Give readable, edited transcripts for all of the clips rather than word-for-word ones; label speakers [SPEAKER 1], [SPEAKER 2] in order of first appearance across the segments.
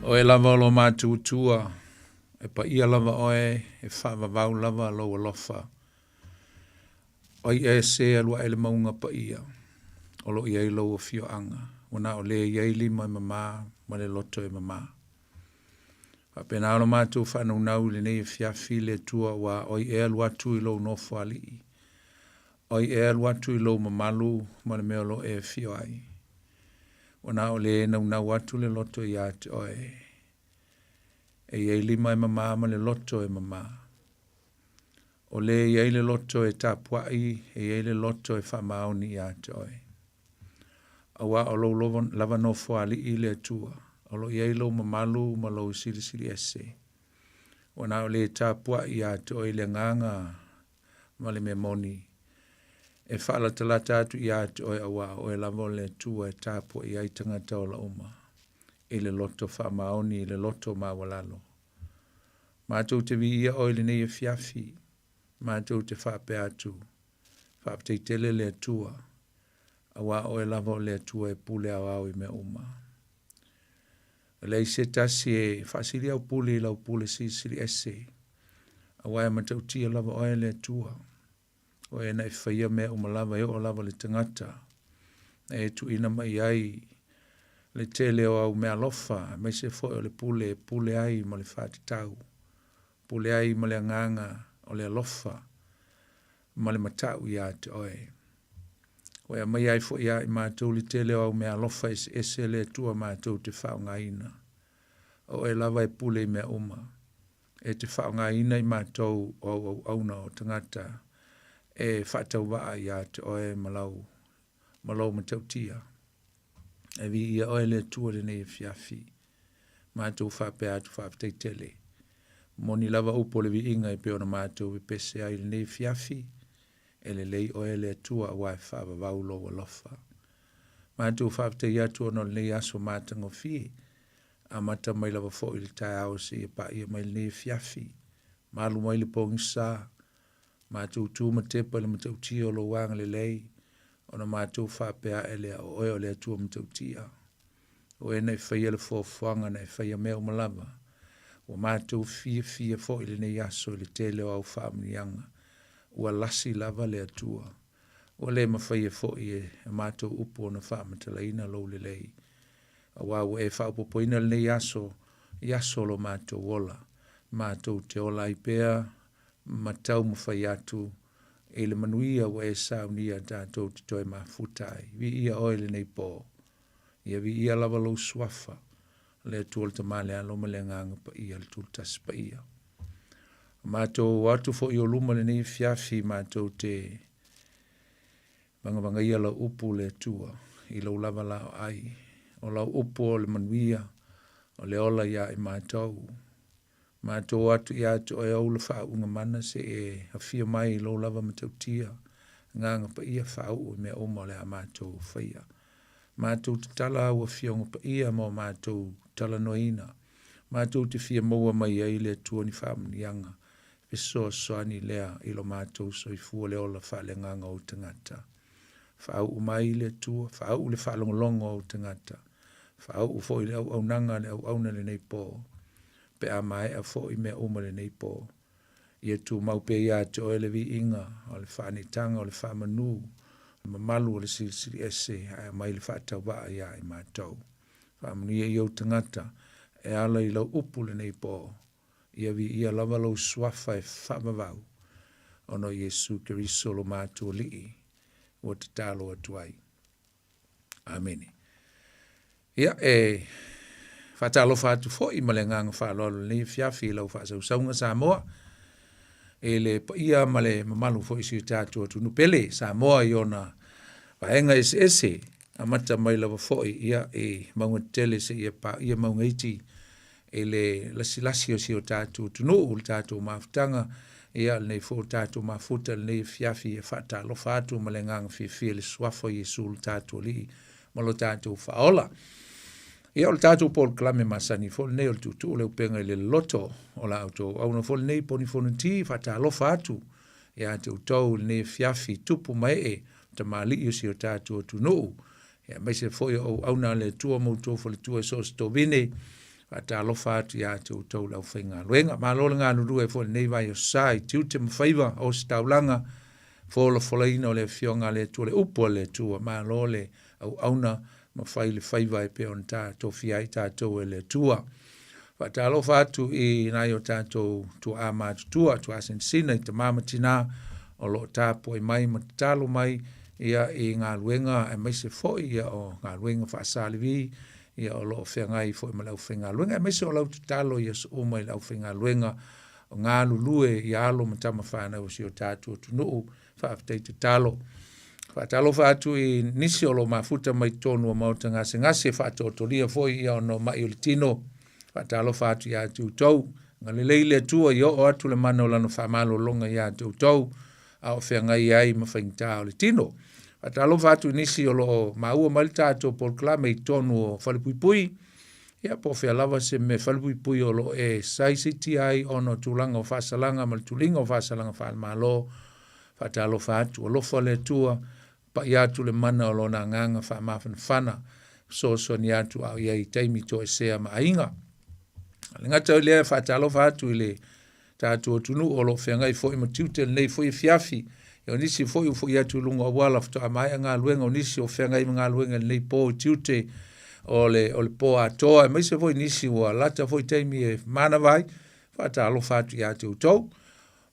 [SPEAKER 1] Oe lava o lo matou Atua, e paia lava oe, e faavavau lava lou alofa. O ai ea se alu ae i le mauga paia, o lo o i ai lou afioaga, ua na o le i ai lima e mama ma le loto e mama. Faapena ona matou faanaunau i lenei afiafi le Atua ua o ai ea alu atu i lou nofoalii, o ai ea alu atu i lou mamalu ma le mea o lo o e afio ai. Ua na o le naunau atu le loto ia te oe, e i ai lima e mama ma le loto e mama. O le i ai le loto e tapuai, e i ai le loto e faamaoni ia te oe. Aua o lou lava nofoalii le Atua, o lo o i ai lou mamalu ma lou silisili ese. Ua na o le tapuai ia te oe i le agaga ma le mea moni, e faalatalata atu ia te oe aua o oe lava o le Atua e tapuai ai tagata ola uma, i le loto faamaoni, i le loto maualalo. Matou te viia oe i lenei afiafi, matou te faapea atu, faafetai tele le Atua, aua o oe lava o le Atua e pule aoao i mea uma. E leai se tasi e faasili au pule i lau pule silisili ese, aua e matautia lava oe le Atua. O oe na e faia mea uma lava e oo lava i le tagata, na e tuuina mai ai le tele o au meaalofa, aemaise foi o le pule e pule ai ma le faatatau, pule ai ma le agaga o le alofa ma le matau ia te oe. Ua e aumaia ai foi ia i matou le tele o au meaalofa eseese le Atua matou te faaaogaina. O oe lava e pule i mea uma. E te faaaogaina i matou o au auauna o tagata e faatauvaa ia te oe ma lau ma lou matautia. E viia oe le Atua i lenei afiafi. Matou faapea atu faafetai tele. Moni lava upu o le viiga e pei ona matou pepese ai i lenei afiafi, e lelei oe le Atua aua e faavavau lou alofa. Matou faafetai atu ona o lenei aso matagofie, amata mai lava foi i le taeao seia paia mai lenei afiafi, malu mai le pogisa, matou tu ma tepa i le matautia o lou agalelei, ona matou faapea ae lea, o oe o le Atua matautia. O oe na e faia le foafoaga, na e faia mea uma lava. Ua matou fiafia foi i lenei aso i le tele o au faamanuiaga. Ua lasi lava le Atua. Ua le mafaia foi e a matou upu ona faamatalaina lou lelei. Aua ua e faaopoopoina lenei aso i aso o lo matou ola, matou te ola ai pea ma taumafai atu i le manuia ua e saunia tatou te toe mafuta ai. Viia oe i lenei po. Ia viia lava lou suafa, le Atua le Tama le Alo ma le Agaga Paia, le Tulutasi Paia. Matou o atu foi o luma lenei afiafi matou te vagavagaia lau upu le Atua i lou lava laoai. O lau upu o le manuia, o le ola ia i matou. Matou o atu ia te oe ou le faauuga mana se i e afio mai i lou lava matautia, Agaga Paia faauu i mea uma o le a matou faia. Matou tatala au Afioga Paia mo matou talanoaina. Matou te fia maua mai ai le Atua ni faamanuiaga, fesoasoani lea i lo matou soifua le ola faaleagaga o ou tagata. Faauu mai le Atua, faauu le faalogologo a ou tagata, faauu foi le auaunaga a le auauna i lenei po, pe a maea foi mea uma i lenei po. Ia tumau pea ia te oe le viiga, o le faaneetaga, o le faamanu, o le mamalu o le Silisili Ese, ae aumai le faatauvaa ia i matou. Faamanuia i ou tagata e ala i lau upu lenei po. Ia viia lava lou suafa e faavavau, ona o Iesu Keriso lo matou Alii ua tatalo atu ai. Amene. Ia, e faatalofa atu foi ma le agaga faaaloalo i lenei afiafi i lau faasausauga Samoa, i le paia ma le mamalu foi o si o tatou atunuu pele Samoa i ona vaega eseese, amata mai lava foi ia i mauga tetele seia paia mauga iti i le lasilasi o si o tatou atunuu, le tatou mafutaga, ia lenei foi ua tatou mafuta i lenei afiafi e faatalofa atu ma le agaga fiafia i le suafa o Iesu lo tatou Alii ma lo tatou Faaola. Ia o le tatou polokalame masani foi lenei o le tuutuu o le upega i le loloto o la outou auauna foi lenei Poni Fonoti, faatalofa atu ia te outou i lenei afiafi tupu ma ee tamalii o si o tatou atunuu, aemaise foi o auauna a le Atua ma outou faletua i so o se tovine. Faatalofa atu ia te outou le aufaigaluega. Malo le galulue foi i lenei vaiaso sa i tiute ma faiva o ositaulaga, folafolaina o le Afioga a le Atua, le upu a le Atua. Malo le auauna ma fai le faiva e pei ona ta tofia ai tatou e le Atua. Faatalofa atu i nai o tatou tuaa matutua, tuaa sinasina i tama ma tina o lo o tapuai mai ma tatalo mai ia i galuega aemaise foi ia o galuega faasalivi ia o lo o feagai foi ma le aufaigaluega aemaise o lau tatalo i aso uma i le aufaigaluega o galulue i alo ma tama fanau o si o tatou atunuu. Faafetai tatalo. Faatalofa atu i nisi o lo o mafuta mai totonu o maota gasegase, faatoatolia foi ia ona o mai o le tino. Faatalofa atu ia te outou. Agalelei le Atua ia oo atu le mana o lana faamalologa ia te outou, a o feagai ai ma faigata o le tino. Faatalofa atu i nisi o lo o maua mai le tatou polokalame i totonu o Falepuipui, ia po o fea lava se mea falepuipui o lo o e saisaitia ai ona o tulaga o faasalaga ma le tuliga o faasalaga faale-Malo. Faatalofa atu, alofa le Atua, pai atu le mana o Lona Agaga faamafanafana, fesoasoani atu a o i ai i taimi toesea ma aiga. A le gata i lea, faatalofa atu i le tatou atunuu o lo o feagai foi ma tiute i lenei foi afiafi. O nisi foi ua foi atu i luga o auala faatoa maea galuega, o nisi o feagai ma galuega i lenei po i tiute o le, o le po atoa, aemaise foi nisi ua lata foi taimi e manava ai, faatalofa atu ia te outou.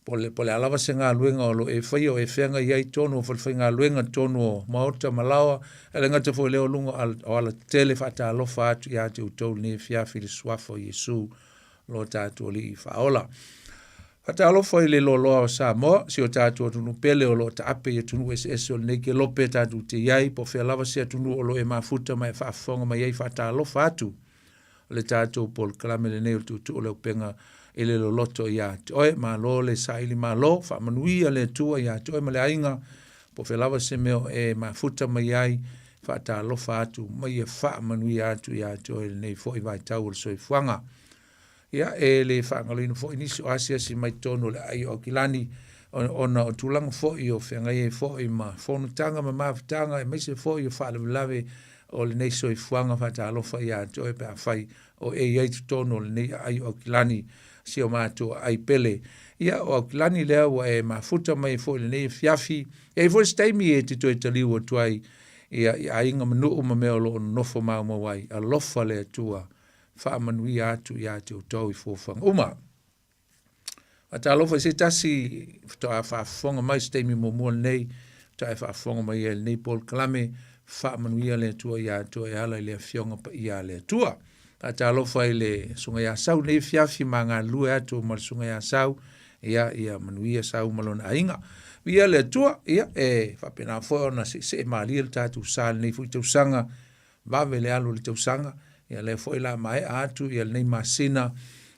[SPEAKER 1] Po le, po le a lava se galuega o lo o e faia o e feagai ai i totonu o falefaigaluega, totonu o maota ma laoa, e le gata foi i lea o luga o alatetele, faatalofa atu ia te outou i lenei afiafi i le suafa o Iesu lo tatou Alii Faaola. Faatalofa i le loaloa o Samoa, si o tatou atunuu pele o lo o taape i atunuu eseese o lenei kelope tatou te i ai, po o fea lava se atunuu o lo o e mafuta ma e faafofoga mai ai, faatalofa atu o le tatou polokalame lenei o le Tuutuu o le Auupega i le loloto ia te oe. Malo le saili malo, faamanuia le Atua ia te oe ma le aiga, po o fea lava se mea o e mafuta mai ai, faatalofa atu ma ia faamanuia atu ia te oe i lenei foi vaitau o le soifuaga. Ia, e le faagaloina foi nisi o asiasi mai totonu o le aai o Aukilani, ona o tulaga foi o feagai ai foi ma fonotaga ma mafutaga, aemaise foi o faalavelave o lenei soifuaga. Faatalofa ia te oe pe afai o e i ai totonu o lenei aai o Aukilani, si o matou aai pele. Ia, o Aukilani lea ua e mafuta mai foi i lenei afiafi. E i ai foi se taimi e te toe taliu atu ai ia, i aiga ma nuu ma mea o lo o nonofo maumau ai. Alofa le Atua, faamanuia atu ia te outou i fuafuaga uma. Faatalofa i se tasi faatoa faafofoga mai se taimi muamua lenei, faatoa e faafofoga mai ai i lenei polokalame, faamanuia le Atua ia te oe e ala i le Afioga Paia a le Atua. Faatalofa i le Susuga ia Sau lenei afiafi ma galulue atu ma le Susuga ia Sau, ia, ia manuia Sau ma lona aiga. Viia le Atua, ia, e faapena foi ona seesee malie le tatou sa i lenei foi tausaga, vave le alu o le tausaga, ia lea foi la maea atu ia lenei masina,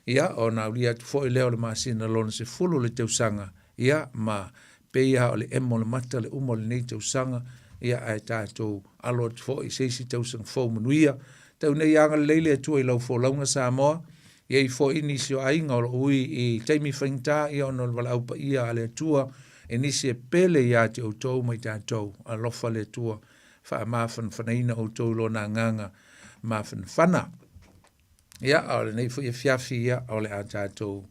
[SPEAKER 1] ia ona aulia atu foi lea o le masina lona 10 o le tausaga, ia ma pei lava o le emo o le mata le uma o lenei tausaga, ia ae tatou alo atu foi i se isi tausaga fou manuia. Tau nei ia agalelei le Atua i lau folauga Samoa, i ai foi nisi o aiga o lo o ui i taimi faigata, ia ona o le valaau paia a le Atua i nisi e pele ia te outou ma i tatou. Alofa le Atua faamafanafanaina outou i lona agaga mafanafana. Ia, a o lenei foi afiafi, ia, o le a tatou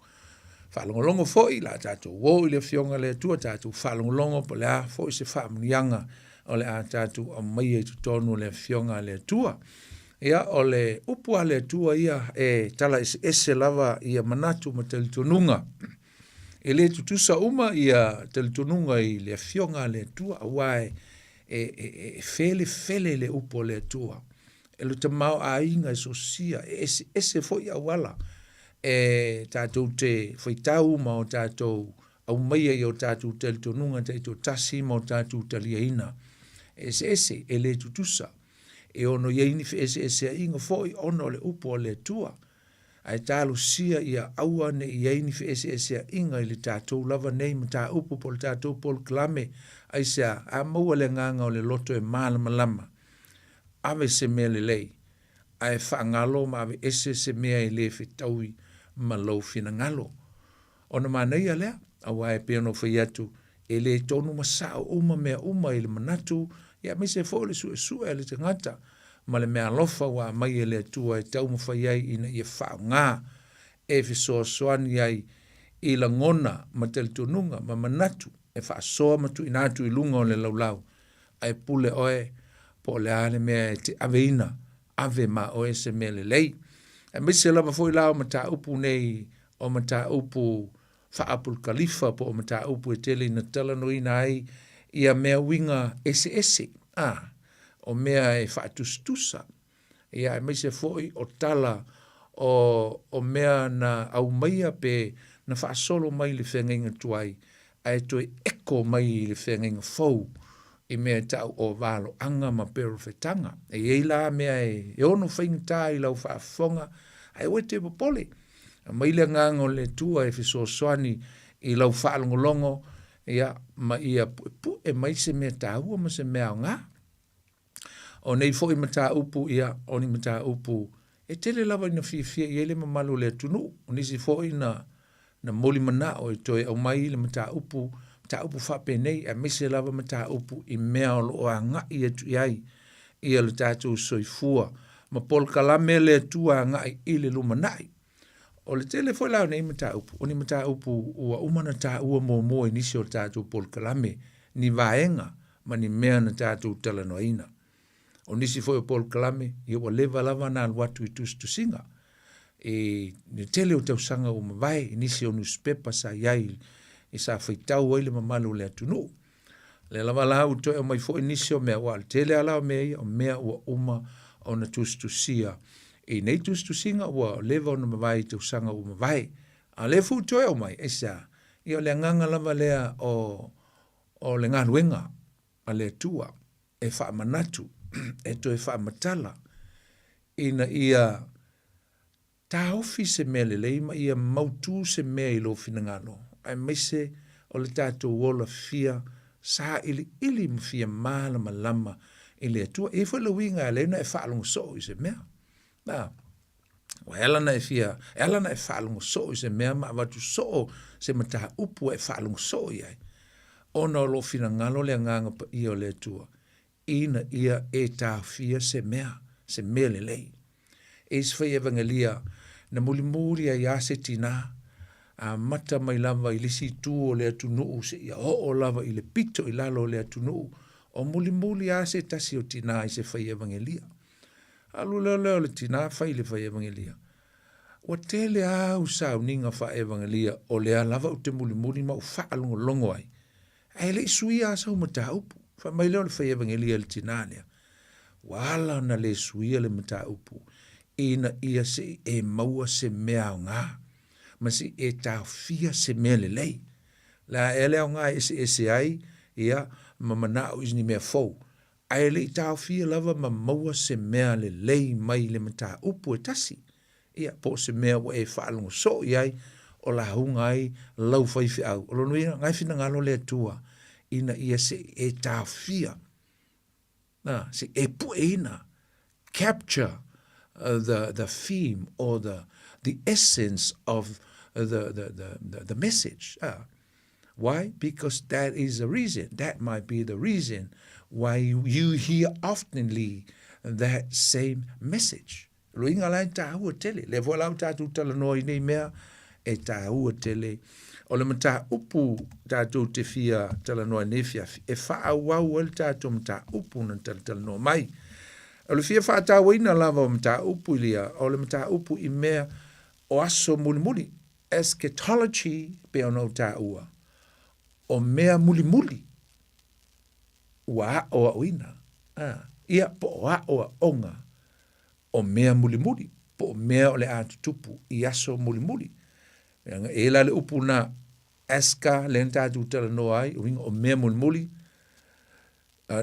[SPEAKER 1] faalogologo foi, la tatou o i le Afioga a le Atua, tatou faalogologo po o le a foi se faamanuiaga o le a tatou aumaia i totonu o le Afioga a le Atua. Ia, o le upu a le Atua ia e tala eseese lava ia manatu ma talitonuga. E le tutusa uma ia talitonuga i le Afioga a le Atua, aua e, e, e, e felefele le upu a le Atua. E le tamaoaiga e sosia, e eseese foi auala e tatou te faitau ma o tatou aumaia i o tatou talitonuga taitoatasi ma o tatou taliaina. E eseese, e le tutusa. E ono i ai ni feeseeseaiga foi ona o le upu a le Atua. Ae talosia ia aua ne i i ai ni feeseeseaiga i le tatou lava nei mataupu po o le tatou polokalame. Aisea? A maua le agaga o le loto e malamalama, ave se mea lelei, ae faagalo ma aveese se mea e le fetaui ma lou finagalo. Ona manaia lea, aua e pei ona ou fai atu, e le tonu ma sao uma mea uma i le manatu, aemaise foi o le suesue a le tagata. ma le meaalofa ua aumai e le Atua e taumafai ai ina ia faaaoga e fesoasoani ai i lagona ma talitonuga ma manatu e faasoa ma tuuina atu i luga o le laulau, ae pule oe po o le a le mea e te aveina, ave ma oe se mea lelei. Aemaise lava foi la o mataupu nei o mataupu faa-apolokalifa po o mataupu e tele ina talanoaina ai ia mea uiga eseese, a, o mea e faatusatusa, ia aemaise foi o tala o, o mea na aumaia pe na faasolo mai le feagaiga tuai, ae toe eko mai i le feagaiga fou i mea e ta'u o valoaga ma perofetaga. E i ai la mea e ono faigata i lau faafofoga, ae aua e te popole. Aumai le agaga o le Atua e fesoasoani i lau faalogologo, ia, ma ia puepue mai se mea taua ma se mea aoga. O nei foi mataupu, ia, o ni mataupu e tele lava ina fiafia i ai le mamalu o le atunuu. O nisi foi na, na moli manao e toe aumai le mataupu, mataupu faapenei, aemaise lava mataupu i mea o lo o agai atu i ai ia le tatou soifua ma polokalame a le Atua agai i le lumanai. O le tele foi la o nei mataupu, o ni mataupu ua uma ona taua muamua i nisi o tatou polokalame, ni vaega ma ni mea na tatou talanoaina. O nisi foi o polokalame, ia ua leva lava ona alu atu i tusitusiga, i le tele o tausaga ua mavae i nisi o nusipepa sa i ai i sa faitau ai le mamalu o le atunuu. O lea lava la ua toe aumai foi nisi o mea, aua o le tele lava la o mea ia, o mea ua uma ona tusitusia. I nei tusitusiga ua leva ona mavae i tausaga ua mavae. A o lea foi ua toe aumai, aisea? Ia o le agaga lava lea o, o le galuega a le Atua e faamanatu, e toe faamatala ina ia taofi se mea lelei ma ia mautu se mea i lou finagalo, aemaise o le tatou ola fia sailiili ma fia malamalama i le Atua. E i ai foi le uiga e ala ai ona e faalogo soo i se mea. Na, ua e ala ona e fia, e ala ona e faalogo soo i se mea ma avatu soo se mataupu ua e faalogo soo i ai, ona o lou finagalo le Agaga Paia o le Atua, ina ia e taofia se mea, se mea lelei. E isi fai evangelia na mulimuli ai lava se tinā, amata mai lava i le isi itu o le atunuu seia oo lava i le pito i lalo o le atunuu, o mulimuli lava se tasi o tinā i se fai evangelia. Alu loa lea o le tinā fai i le fai evangelia, Ua tele lava au sauniga faa-evangelia o lea lava ou te mulimuli ma ou faalogologo ai, ae le i suia lava sau mataupu. Fai mai lea o le fai evangelia i le tinā lea, ua ala ona le suia le mataupu ina ia se i e maua se mea aoga ma se i e taofia se mea lelei. O le a ea le aoga e eseese ai ia ma manao i ni mea fou, ae le i taofia lava ma maua se mea lelei mai le mataupu e tasi, ia, po o se mea ua e faalogo soo i ai, o lauga ai lau faifeau. O lona uiga, na e finagalo le Atua ina ia se i e taofia, na, se i e pueina, capture the, the theme or the, the essence of the, the, the, the, the message. Ah. Why? Because that is the reason. That might be the reason why you hear oftenly that same message. Luiga la e tāua tele. Lea foi la ua tātou talanoa i nei mea e tāua tele. O le mataupu tātou te fia talanoa i nei afiafi, e faaauau ai le tātou mataupu na talatalanoa mai. O le fia faatauaina lava o mataupu i lia, o le mataupu i mea o aso mulimuli, eschatology pei ona ou taua, o mea mulimuli ua aʻoaʻoina, a, ia, po o aʻoaʻoga o mea mulimuli, po o mea o le a tutupu i aso mulimuli. E la le upu na eska lea na tatou talanoa ai, uiga o mea mulimuli, uh,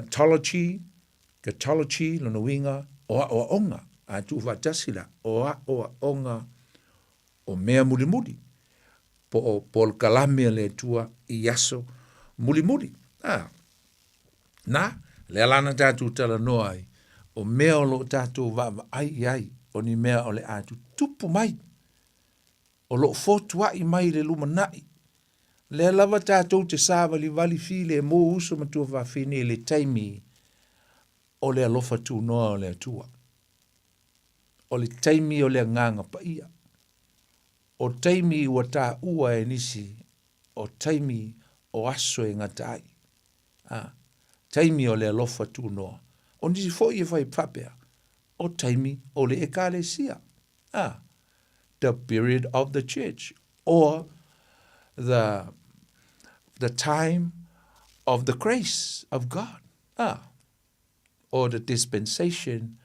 [SPEAKER 1] catology, lona uiga o aʻoaʻoga, a tuufaatasi la, o aʻoaʻoga o mea mulimuli, po o polokalame a le Atua i aso mulimuli. A, na, lea la na tatou talanoa ai, o mea o lo o tatou vaavaai i ai, o ni mea o le a tutupu mai, o lo o fotuaʻi mai i le lumanai. Lea lava tatou te sāvalivali filemu uso ma tuafafine i le taimi. o le alofa tunoa o le Atua. O le taimi o le Agaga Paia. O taimi ua taua e nisi, o taimi o aso e gata ai. A, taimi o le alofa tunoa. O nisi foi e fai faapea, o taimi o le Ekalesia. A, the period of the church or the, the time of the grace of God. A, or the dispensation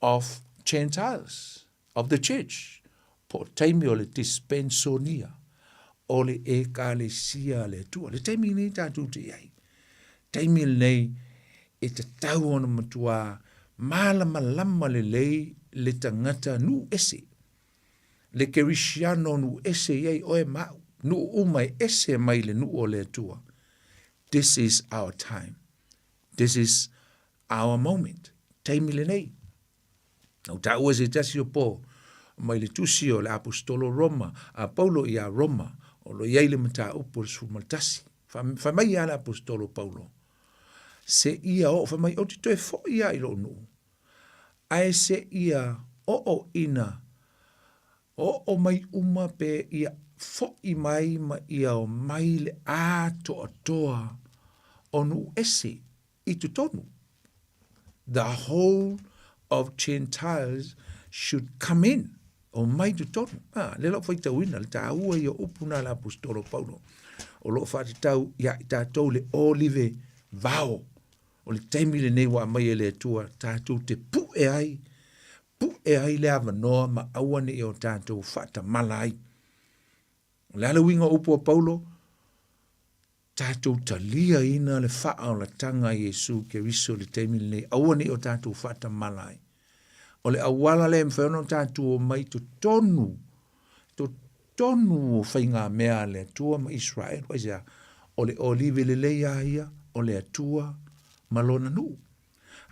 [SPEAKER 1] of Gentiles, of the church, po o taimi o le dispensonia, o le ekalesia a le Atua. Le taimi nei tātou te iai. Taimi lenei e tatau ona matuā mālamalama lelei le tagata nuu ese. Le kerisiano nuu ese iai oe ma au. Nuu uma e ese mai le nuu o le Atua. This is our time. This is our moment. Taimi lenei. Na u taua se tasi o po mai le tusi o le aposetolo Roma, a Paulo iā Roma, o lo i ai le mataupu o le 11. Fai mai ia le aposetolo Paulo, se ia oo, fai mai, ou te toe foi ia i lou nuu, ae se ia oo ina oo mai uma pe ia foi mai ma ia omai le atoatoa o nuu ese i totonu. The whole of Gentiles should come in. Omai totonu. Ah, lea lau faitauina, le tāua ia upu nā le aposetolo Paulo. O loo faatatau ia i tātou le olive vao. O le taimi lenei ua aumai e le Atua tātou te pu'e ai, pu'e ai le avanoa ma aua ne i o tātou faatamala ai. O le a le uiga o upu a Paulo? Tātou taliaina le faaolatanga a Iesu Keriso i le taimi lenei, aua ne i o tātou faatamala ai. O le auala lea e mafai ona o tātou omai i totonu, totonu o faigamea a le Atua ma Israel. Aisea? O le olive lelei a ia, o le Atua ma lona nuu.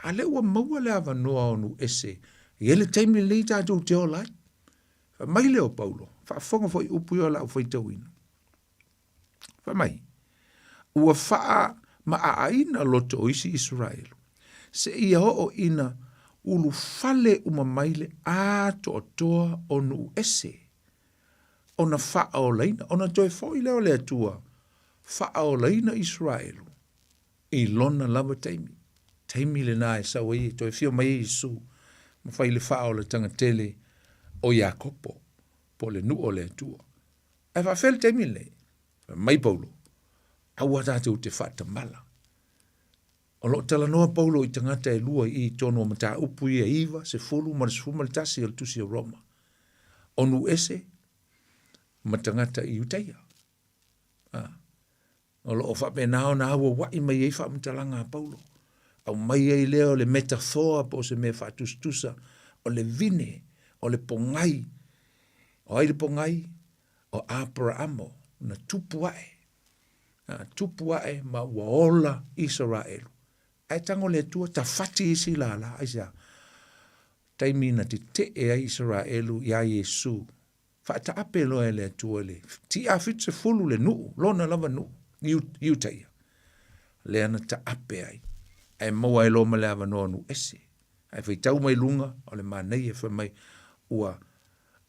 [SPEAKER 1] A lea ua maua le avanoa o nuu ese, e i ai le taimi lenei tātou te ola ai. Fai mai lea o Paulo, faafofoga foi i upu ia o le a ou faitauina. Fai mai, ua faamaaaina loto o isi Iseraelu, seia oo ina ulufale uma mai le atoatoa o nuu ese, ona faaolaina, ona toe foi lea o le Atua, faaolaina Iseraelu i lona lava taimi. Taimi lena e sau ai, e toe afio mai ai Iesu ma fai le faaolataga tele o Iakopo, po o le nuu o le Atua. Ae faafefea le taimi lenei? Fai mai Paulo, aua tatou te faatamala. O lo o talanoa Paulo i tagata e lua i i tonu o mataupu ia e 9, 10 ma le 11 o le tusi o Roma. O nuu ese ma tagata i Iutaia. Ah. O lo o faapena ona auauai mai ai faamatalaga a Paulo. Aumai ai lea o le metafoa po o se mea faatusatusa, o le vine, o le pogai. O ai le pogai? O Aperaamo, na tupu ae. Na tupu ae ma ua ola Isaraelu. Ae tago le Atua, tafati isi lala, aisea? Taimi na tetee ai Isaraelu iā Iesu Faataape loa e le Atua le ti'a 70 le nuu, lona lava nuu, i Iutaia, lea na taape ai, ae maua ai loa ma le avanoa o nuu ese. Ae faitau mai luga o le manaia fai mai, ua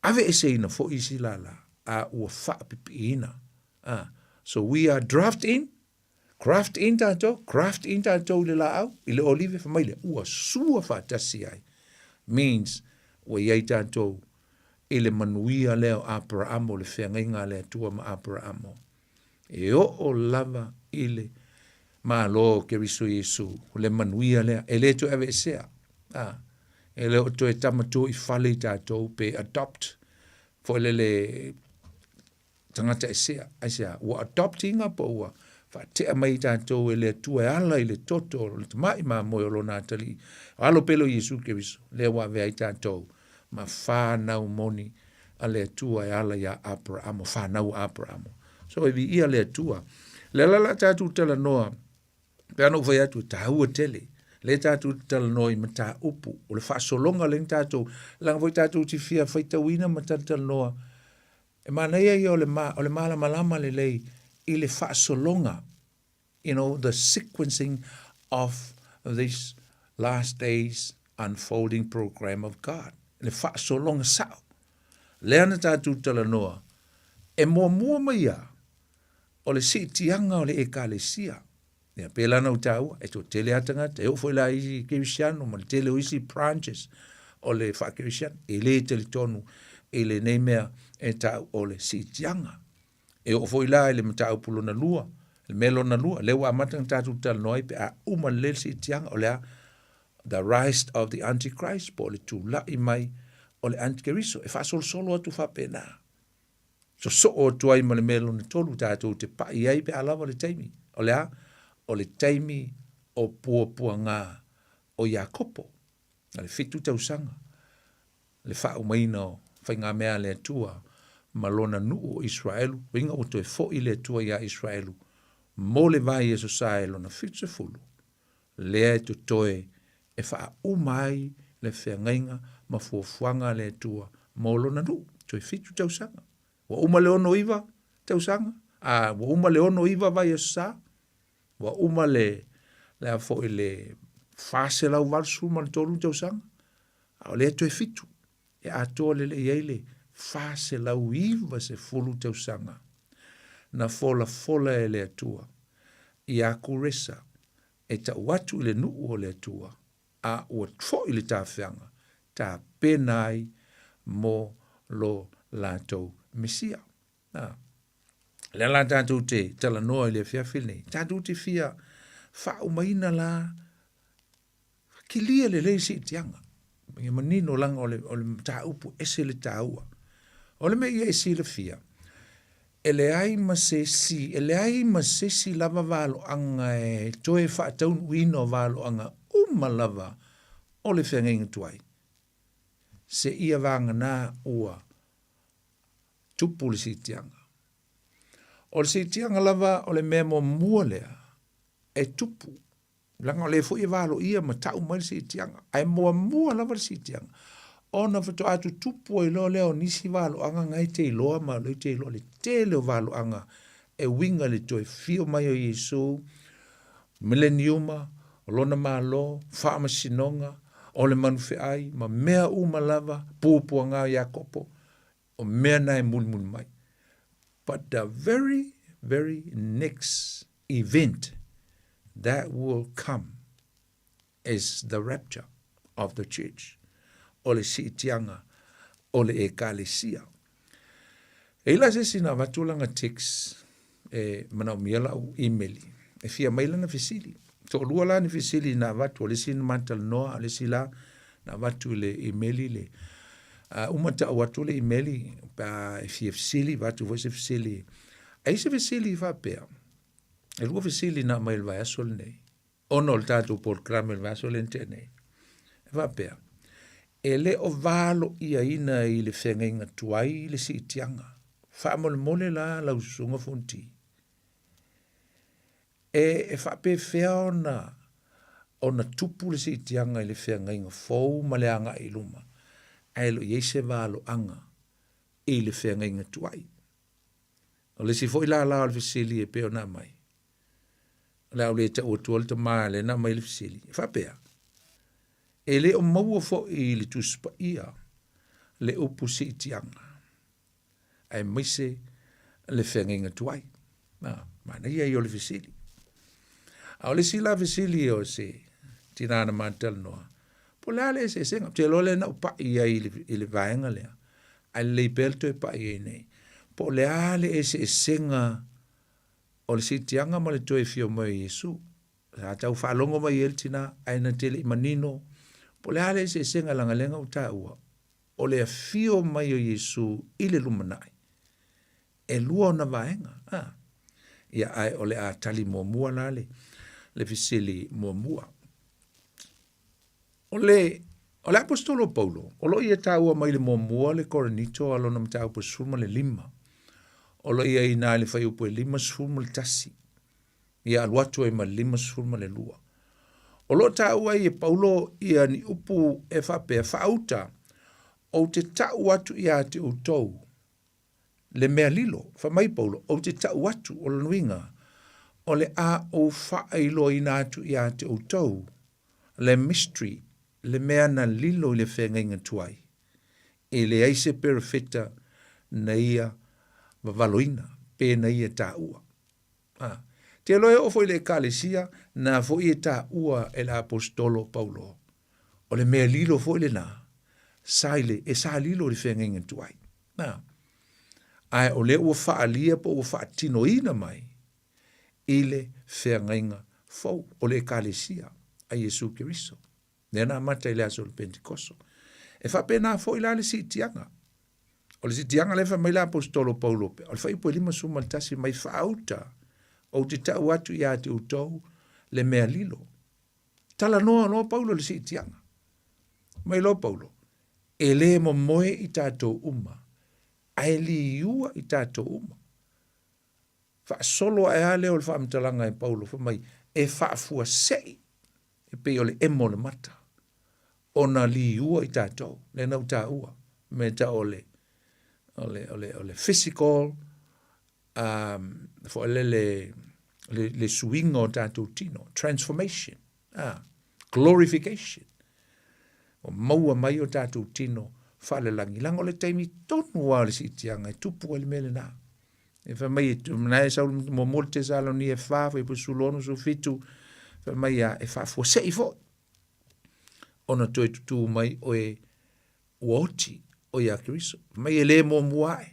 [SPEAKER 1] aveeseina foi isi lala, a ua faapipiiina. A, so we are draft in, Graft in tatou, graft in tatou i le laau, i le olive, fai mai lea, ua sua faatasi ai. Means, ua i ai tatou i le manuia lea o Aperaamo, le feagaiga a le Atua ma Aperaamo. E oo lava i le Malo o Keriso Iesu, le manuia lea, e le toe aveesea. A, e le o toe tama tua i fale i tatou pe adopt, foi lele tagata esea. Aisea? Ua adopt ina po ua faatea mai i tatou e le Atua e ala i le toto o le tamai mamoe o lona atalii, o alo pele o Iesu Keriso, lea ua avea ai tatou ma fanau moni a le Atua e ala iā Aperaamo, fanau a Aperaamo. So e viia le Atua. Le ala la tatou talanoa, pe ana ou fai atu e tāua tele, lea tatou te talanoa i mataupu, o le faasologa lea na tatou, leaga foi tatou te fia faitauina ma talatalanoa E manaia ia o le, o le malamalama lelei i le faasologa, you know, the sequencing of this Last Days Unfolding Program of God, le faasologa sao. Lea na tatou talanoa, e muamua mai lava o le siitiaga o le Ekalesia. Ia, pēlā na ou tāua, e toatele lava tagata, e oo foi la i isi kerisiano ma le tele o isi branches o le faakerisiano, e le talitonu i lenei mea e ta'u o le siitiaga. E oo foi la i le mataupu lona lua, le mea lona lua, lea ua amata ona tatou talanoa ai pe a uma lelei le siitiaga, o le a? The rise of the Antichrist, po o le tula'i mai o le Antikeriso, e faasolosolo atu faapena. Sosoo atu ai ma le mea lona tolu tatou te pa'i ai pe a lava le taimi. O le a? O le taimi o puapuaga o Iakopo, o le fitu tausaga, le faaumaina o faigamea a le Atua ma lona nuu o Iseraelu, uiga ua toe fo'i le Atua iā Iseraelu mo le va i Aso Sa e lona 70, lea e totoe e faauma ai le feagaiga ma fuafuaga a le Atua mo lona nuu, toe fitu tausaga. Ua uma le 69 tausaga, a ua uma le 69 vaiaso sa, ua uma le, le a foi le 483 tausaga, a o lea toe fitu e atoa lelei ai le 490 tausaga na folafola e le Atua iā Kuresa e tau atu i le nuu o le Atua, a ua foʻi le tafeaga, tapena ai mo lo latou Mesia. A, lea la tatou te talanoa i le afiafi lenei, tatou te fia faaumaina la kilia lelei siitiaga. Ia manino leaga o le, o le mataupu ese le taua. O le mea ia e silafia, e leai ma se isi, e leai ma se isi lava valoaga e toe faataunuuina o valoaga uma lava o le feagaiga tuai, seia vagana ua tupu le siitiaga. O le siitiaga lava o le mea muamua lea e tupu leaga o lea foi e valoia ma tau mai le siitiaga, ae muamua lava le siitiaga, ona faatoa tutupu ai loa lea o nisi valoaga na e te iloa ma o lea e te iloa le tele o valoaga e uiga i le toe fio mai o Iesu, mileniuma, o lona Malo, faamasinoga, o le manufeai, ma mea uma lava, puapuaga o Iakopo, o mea na e mulimuli mai. But the very, very next event that will come is the rapture of the church, o le siitiaga o le Ekalesia. E i la se isi na avatu lana text e manaomia lau email e fia mai lana fesili. Toalua la ni fesili na avatu, o le isi na matalanoa, o le isi la na avatu i le email le uma ta'u atu le email pe a e fia fesili, avatu foi se fesili. Ai se fesili faapea, e lua fesili na aumai i le vaiaso lenei, ona o le tatou polokalame i le vaiaso lea na tea nei. E faapea, e le o valoiaina i le feagaiga tuai le siitiaga. Faamolemole la lau susuga Fonoti, e, e faapefea ona ona tupu le siitiaga i le feagaiga fou ma le agai i luma, ae le o i ai se valoaga i le feagaiga tuai. O le isi foi lala o le fesili e pei ona aumai, o le a ou le tau atua le tama lea na aumai le fesili, e faapea, e le o maua foi i le Tusi Paia le upu siitiaga, aemaise le feagaiga tuai. Na, manaia ia o le fesili. A o le isi la fesili o se tinā na matalanoa, po o le a le eseesega? Ou te iloa lea na ou pa'i ai i le vaega lea, ae lelei pea le toe pa'i ai nei. Po o le a le eseesega o le siitiaga ma le toe afio mai o Iesu? Sa tau faalogo mai ai le tinā, ae na te le i manino po o le a le eseesega leaga lea na ou taua, o le afio mai o Iesu i le lumanai, e lua ona vaega. A. Ia, ae o le a tali muamua la le, le fesili muamua. O le, o le Aposetolo o Paulo, o lo o ia taua mai le muamua le Korinito a lona mataupu e 15. O lo o ia i ina i le fuaiupu e 51, ia alu atu ai ma le 52. O lo o taua ai e Paulo ia ni upu e faapea, faauta, ou te tau atu ia te outou le mea lilo. Fai mai Paulo, ou te tau atu, o lona uiga, o le a ou faailoaina atu ia te outou. Le mystery, le mea na lilo i le feagaiga tuai, e leai se perofeta na ia vavaloina pe na ia taua. A, te iloa e oo foi i le Ekalesia, na foi e taua e le Aposetolo o Paulo, o le mea lilo foi lena, sa i le, e sa lilo i le feagaiga tuai. A, ae o lea ua faaalia po ua faatinoina mai i le feagaiga fou o le Ekalesia a Iesu Keriso. Lea na amata i le aso o le Pentekoso. E faapena foi la le siitiaga. O le siitiaga lea fai mai le aposetolo Paulo pea, o le fuaiupu e 51 mai faauta, ou te tau atu ia te outou le mea lilo. Talanoa loa Paulo i le siitiaga. Mai loa Paulo, e le momoe i tatou uma, ae liua i tatou uma. Faasolo ae a lea o le faamatalaga e Paulo, fai mai, e faafuasei e pei o le emo o le mata, ona liua i tatou, lea na ou taua, mea tau o le, o le, o le, o le physical, um, foi lele, le, le suiga o tatou tino, transformation, ah, glorification, o maua mai o tatou tino faalelagi, leaga o le taimi tonu lava o le siitiaga e tupu ai le mea lena. E fai mai, na e sau muamua le Tesalonia e 4, fuaiupu 16, 17, fai mai a, e faafuasei foi, ona toe tutū mai oe ua oti o ia Keriso. Fai mai e le muamua ae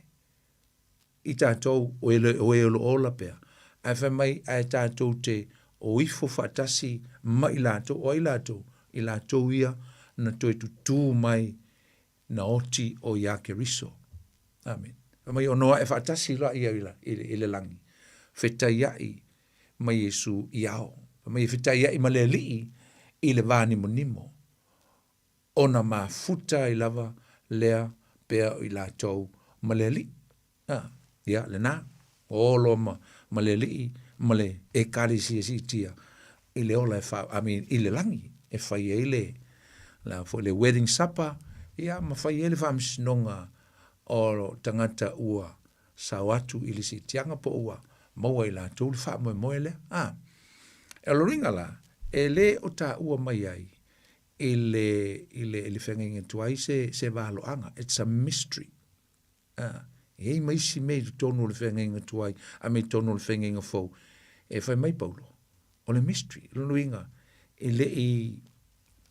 [SPEAKER 1] i tatou o e, o e o lo o ola pea, ae fai mai ae tatou te o ifo faatasi ma i latou, o ai latou? I latou ia na toe tutū mai na oti o iā Keriso. Amen. Fai mai ono ae faatasi loa ia i, i, i le lagi, fetaiaʻi ma Iesu i ao. Fai mai e fetaiaʻi ma le Alii i le va nimonimo, ona mafuta ai lava lea pea o i latou ma le Alii. A, ia, lena, o loa ma, ma le Alii ma le Ekalesia siitia i le ola e fa, I mean, i le lagi e fai ai le, la foi le wedding supper, ia, ma fai ai le faamasinoga o tagata ua sao atu i le siitiaga po ua maua i latou le faamoemoe lea. A, o lona uiga la, e le o taua mai ai i le, i le, i le feagaiga tuai se, se valoaga, it's a mystery. Ā, e i ai ma isi mea i totonu o le feagaiga tuai a me totonu o le feagaiga fou, e fai mai Paulo, o le mystery, o lona uiga, e le i,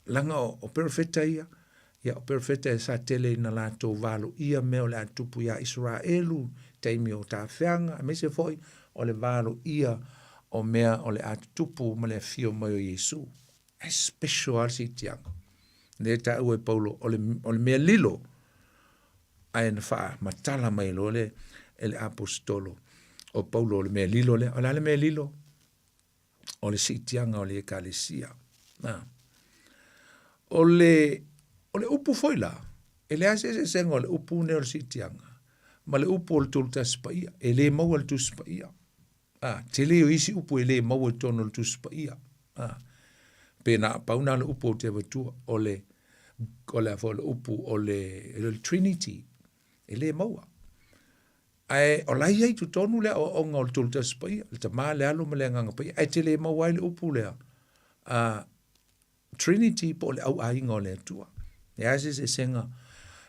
[SPEAKER 1] leaga o, o perofeta ia, ia o perofeta e sa tele ina latou valoia mea o le a tupu iā Isaraelu, taimi o tafeaga, aemaise foi o le valoia o mea o le a tutupu ma le afio mai o Iesu. Ae special lava le siitiaga. Lea e taua e Paulo, o le, o le mea lilo, ae na faamatala mai loa le, e le aposetolo o Paulo o le mea lilo lea. O le a le mea lilo? O le siitiaga o le Ekalesia. Na. O le, o le upu foi la, e leai se eseesega o le upu nei o le siitiaga, ma le upu o le Tolu Tasi Paia. E le maua le Tusi Paia. A, tele o isi upu e le maua i totonu o le Tusi Paia. A, pe na pau na o le upu ou te avatua, o le, o le a foi o le upu o le, o le Trinity, e le maua. Ae o la e i ai i totonu le aoaoga o le Tolu Tasi Paia, le Tama, le Alo ma le Agaga Paia, ae te le maua ai le upu lea, a, Trinity po o le auaiga o le Atua. E leai se eseesega.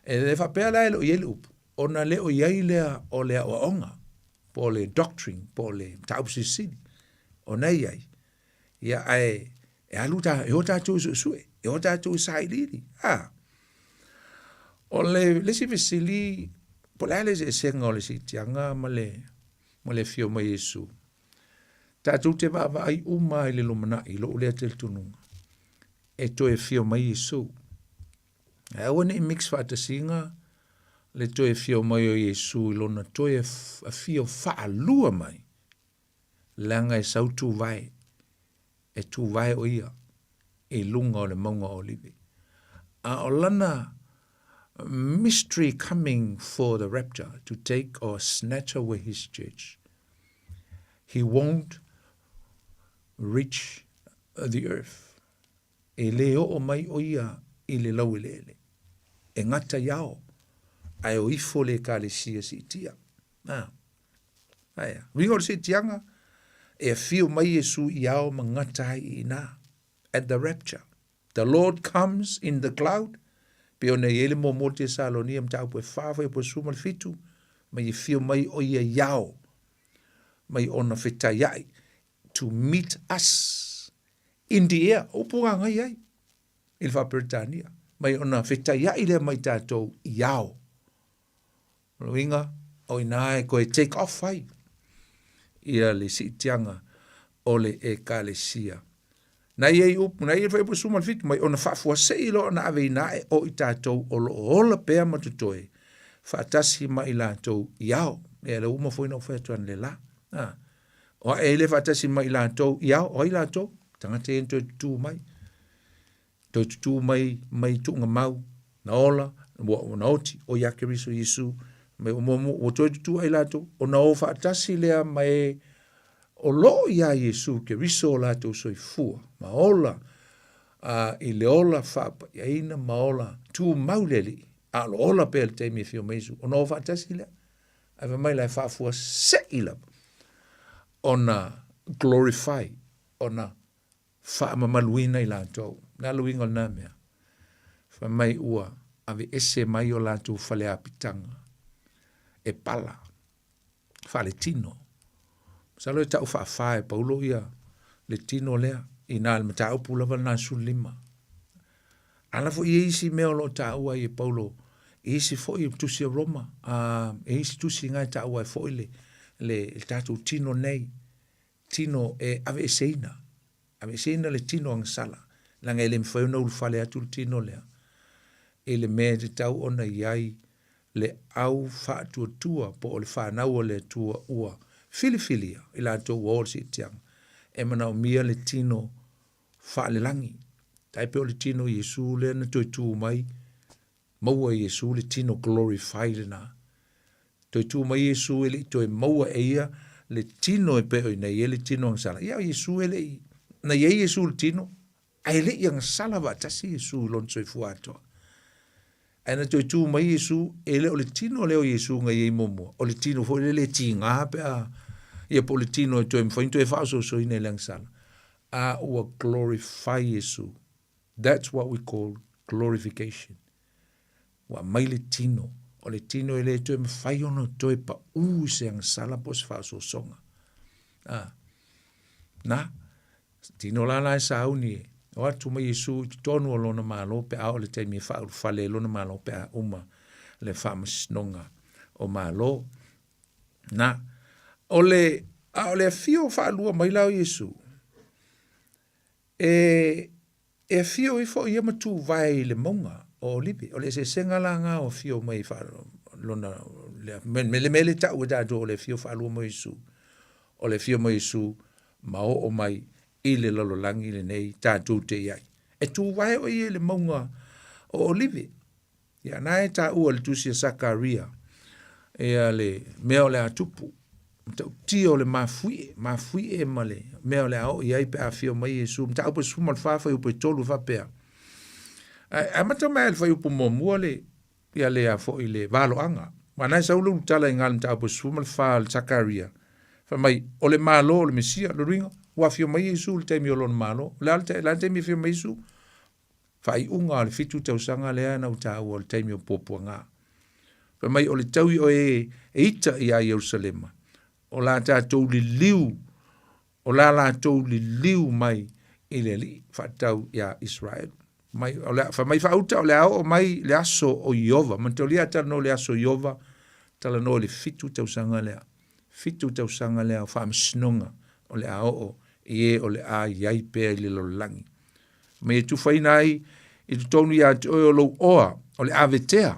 [SPEAKER 1] E le faapea la e le o i ai le upu, ona le o i ai lea o le aoaoga, po o le doctrine, po o le mataupu silisili, ona e i ai. Ia, ae e alu ta, e o tatou e suesue, e o tatou e sailiili. A, o le, le isi fesili, po o le a le eseesega o le siitiaga ma le, ma le afio mai Iesu. Tatou te vaavaai uma i le lumanai, i lou lea talitonuga, e toe afio mai Iesu. Ae aua ne i mix faatasiga le toe afio mai o Iesu i lona toe afio faalua mai, leaga e sau tuvae, e tuvae o ia i luga o le mauga o Olive. A o lana mystery coming for the rapture to take or snatch away his church. He won't reach the earth. E le oo mai o ia i le laueleele. E gata i ao, ae o ifo le Ekalesia siitia. A, aea. Uiga o le siitiaga, e afio mai Iesu i ao ma gata ai i ina. At the rapture. The Lord comes in the cloud, pei ona i ai le muamua o Tesalonia mataupu e 4 fuaiupu e 17, mai e fio mai o ia i ao, mai ona fetaiai, to meet us in the air. O upu gagai ai i le faa-Peretania, mai ona fetaiai lea mai tatou i ao. O lona uiga, o i ina e toe take off ai ia le siitiaga o le Ekalesia. Na i ai upu, na i ai le fuaiupu 17, mai ona faafuasei loa ona aveina ae o i tatou o lo o ola pea ma totoe, faatasi ma i latou i ao. Ia lea ua uma foi ona ou fai atu analeila. A, o ae ai lea faatasi ma i latou i ao, o ai latou? Tagata ia na toe tutū mai. Toe tutū mai mai tuugamau, na ola, ua na oti, o ia Keriso Iesu, mai ua muamua, ua toe tutū ai latou, ona o faatasi lea ma e o lo o iā Iesu Keriso o latou soifua, ma ola a, i le ola faapaiaina ma ola tumau le Alii, a o lo o ola pea i le taimi e afio mai Iesu, ona o faatasi lea. Ae fai mai la e faafuasei lava ona glorify, ona faamamaluina i latou. O le a le uiga o lena mea? Fai mai ua aveese mai o latou faleapitaga e pala faaletino. Masalo e tau faafa e Paulo ia le tino lea inā le mataupu lava lena 15. Ala foi i ai isi mea o lo o taua ai e Paulo i isi foi tusi a Roma, e isi tusi na e taua ai foi le, le, le tatou tino nei, tino e aveeseina, aveeseina le tino agasala, leaga e le mafai ona ulufale atu le tino lea i le mea e tatau ona i ai le au faatuatua po o le fanau a le Atua ua filifilia i latou ua o le siitiaga, e manaomia le tino faalelagi. Tai pei o le tino o Iesu lea na toe tu mai, maua e Iesu le tino glorify lena. Toe tu mai Iesu e le i toe maua e ia le tino e pei o ina i ai le tino agasala. Ia o Iesu e le i, na i ai Iesu i le tino, ae le i agasala faatasi Iesu i lona soifua atoa. Ae na toe tu mai Iesu, e le o le tino lea o Iesu na i ai muamua, o le tino foi lea le tiga pe a, ia po o le tino e toe mafai ona toe faaosoosoina i le agasala. A ua glorify Iesu. That's what we call glorification. Ua aumai le tino, o le tino e le toe mafai ona toe paʻu i se agasala po o se faaosoosoga. A, na, tino la la e sauni e o atu mai Iesu i totonu o lona Malo pe a oo le taimi e faaulufale ai lona Malo pe a uma le faamasinoga o Malo. Na, o le, a o le afio faalua mai la o Iesu, E, e afio ifo ia ma tuvae i le mauga o Olive. O le eseesega la na o afio mai fa, lona, le, me, le mea le tau e tatou o le afio faalua mai o Iesu. O le afio mai o Iesu ma oo mai i le lalolagi lenei tatou te i ai. E tuvae o ia i le mauga o Olive. Ia, na e taua i le tusi a Sakaria, ia le mea o le a tupu, matautia o le mafuie, mafuie ma le mea o le a oo i ai pe a afio mai Iesu. Mataupu e 14, fuaiupu e 3 e faapea. Ae amata mai lava i le fuaiupu muamua le, ia le a foi le valoaga. Aua na e sau le ulutala i gā le mataupu e 14 o le Sakaria, fai mai, o le Malo o le Mesia, lona uiga, ua afio mai Iesu i le taimi o lona Malo. O le a le taimi e afio mai Iesu? Faaiuga o le 7 tausaga lea na ou taua o le taimi o puapuaga. Fai mai o le taui o e e ita iā Ierusalema, o la tatou liliu, o la latou liliu mai i le Alii faatatau iā Iseraelu. Mai, o le, fai mai faauta o le a oo mai le aso o Ieova. Manatua a talanoa i le aso o Ieova, talanoa i le 7 tausaga lea. 7 tausaga lea o faamasinoga o le a oo i e o le a i ai pea i le lalolagi. Ma e tufaina ai i totonu ia te oe o lou oa o le avetea.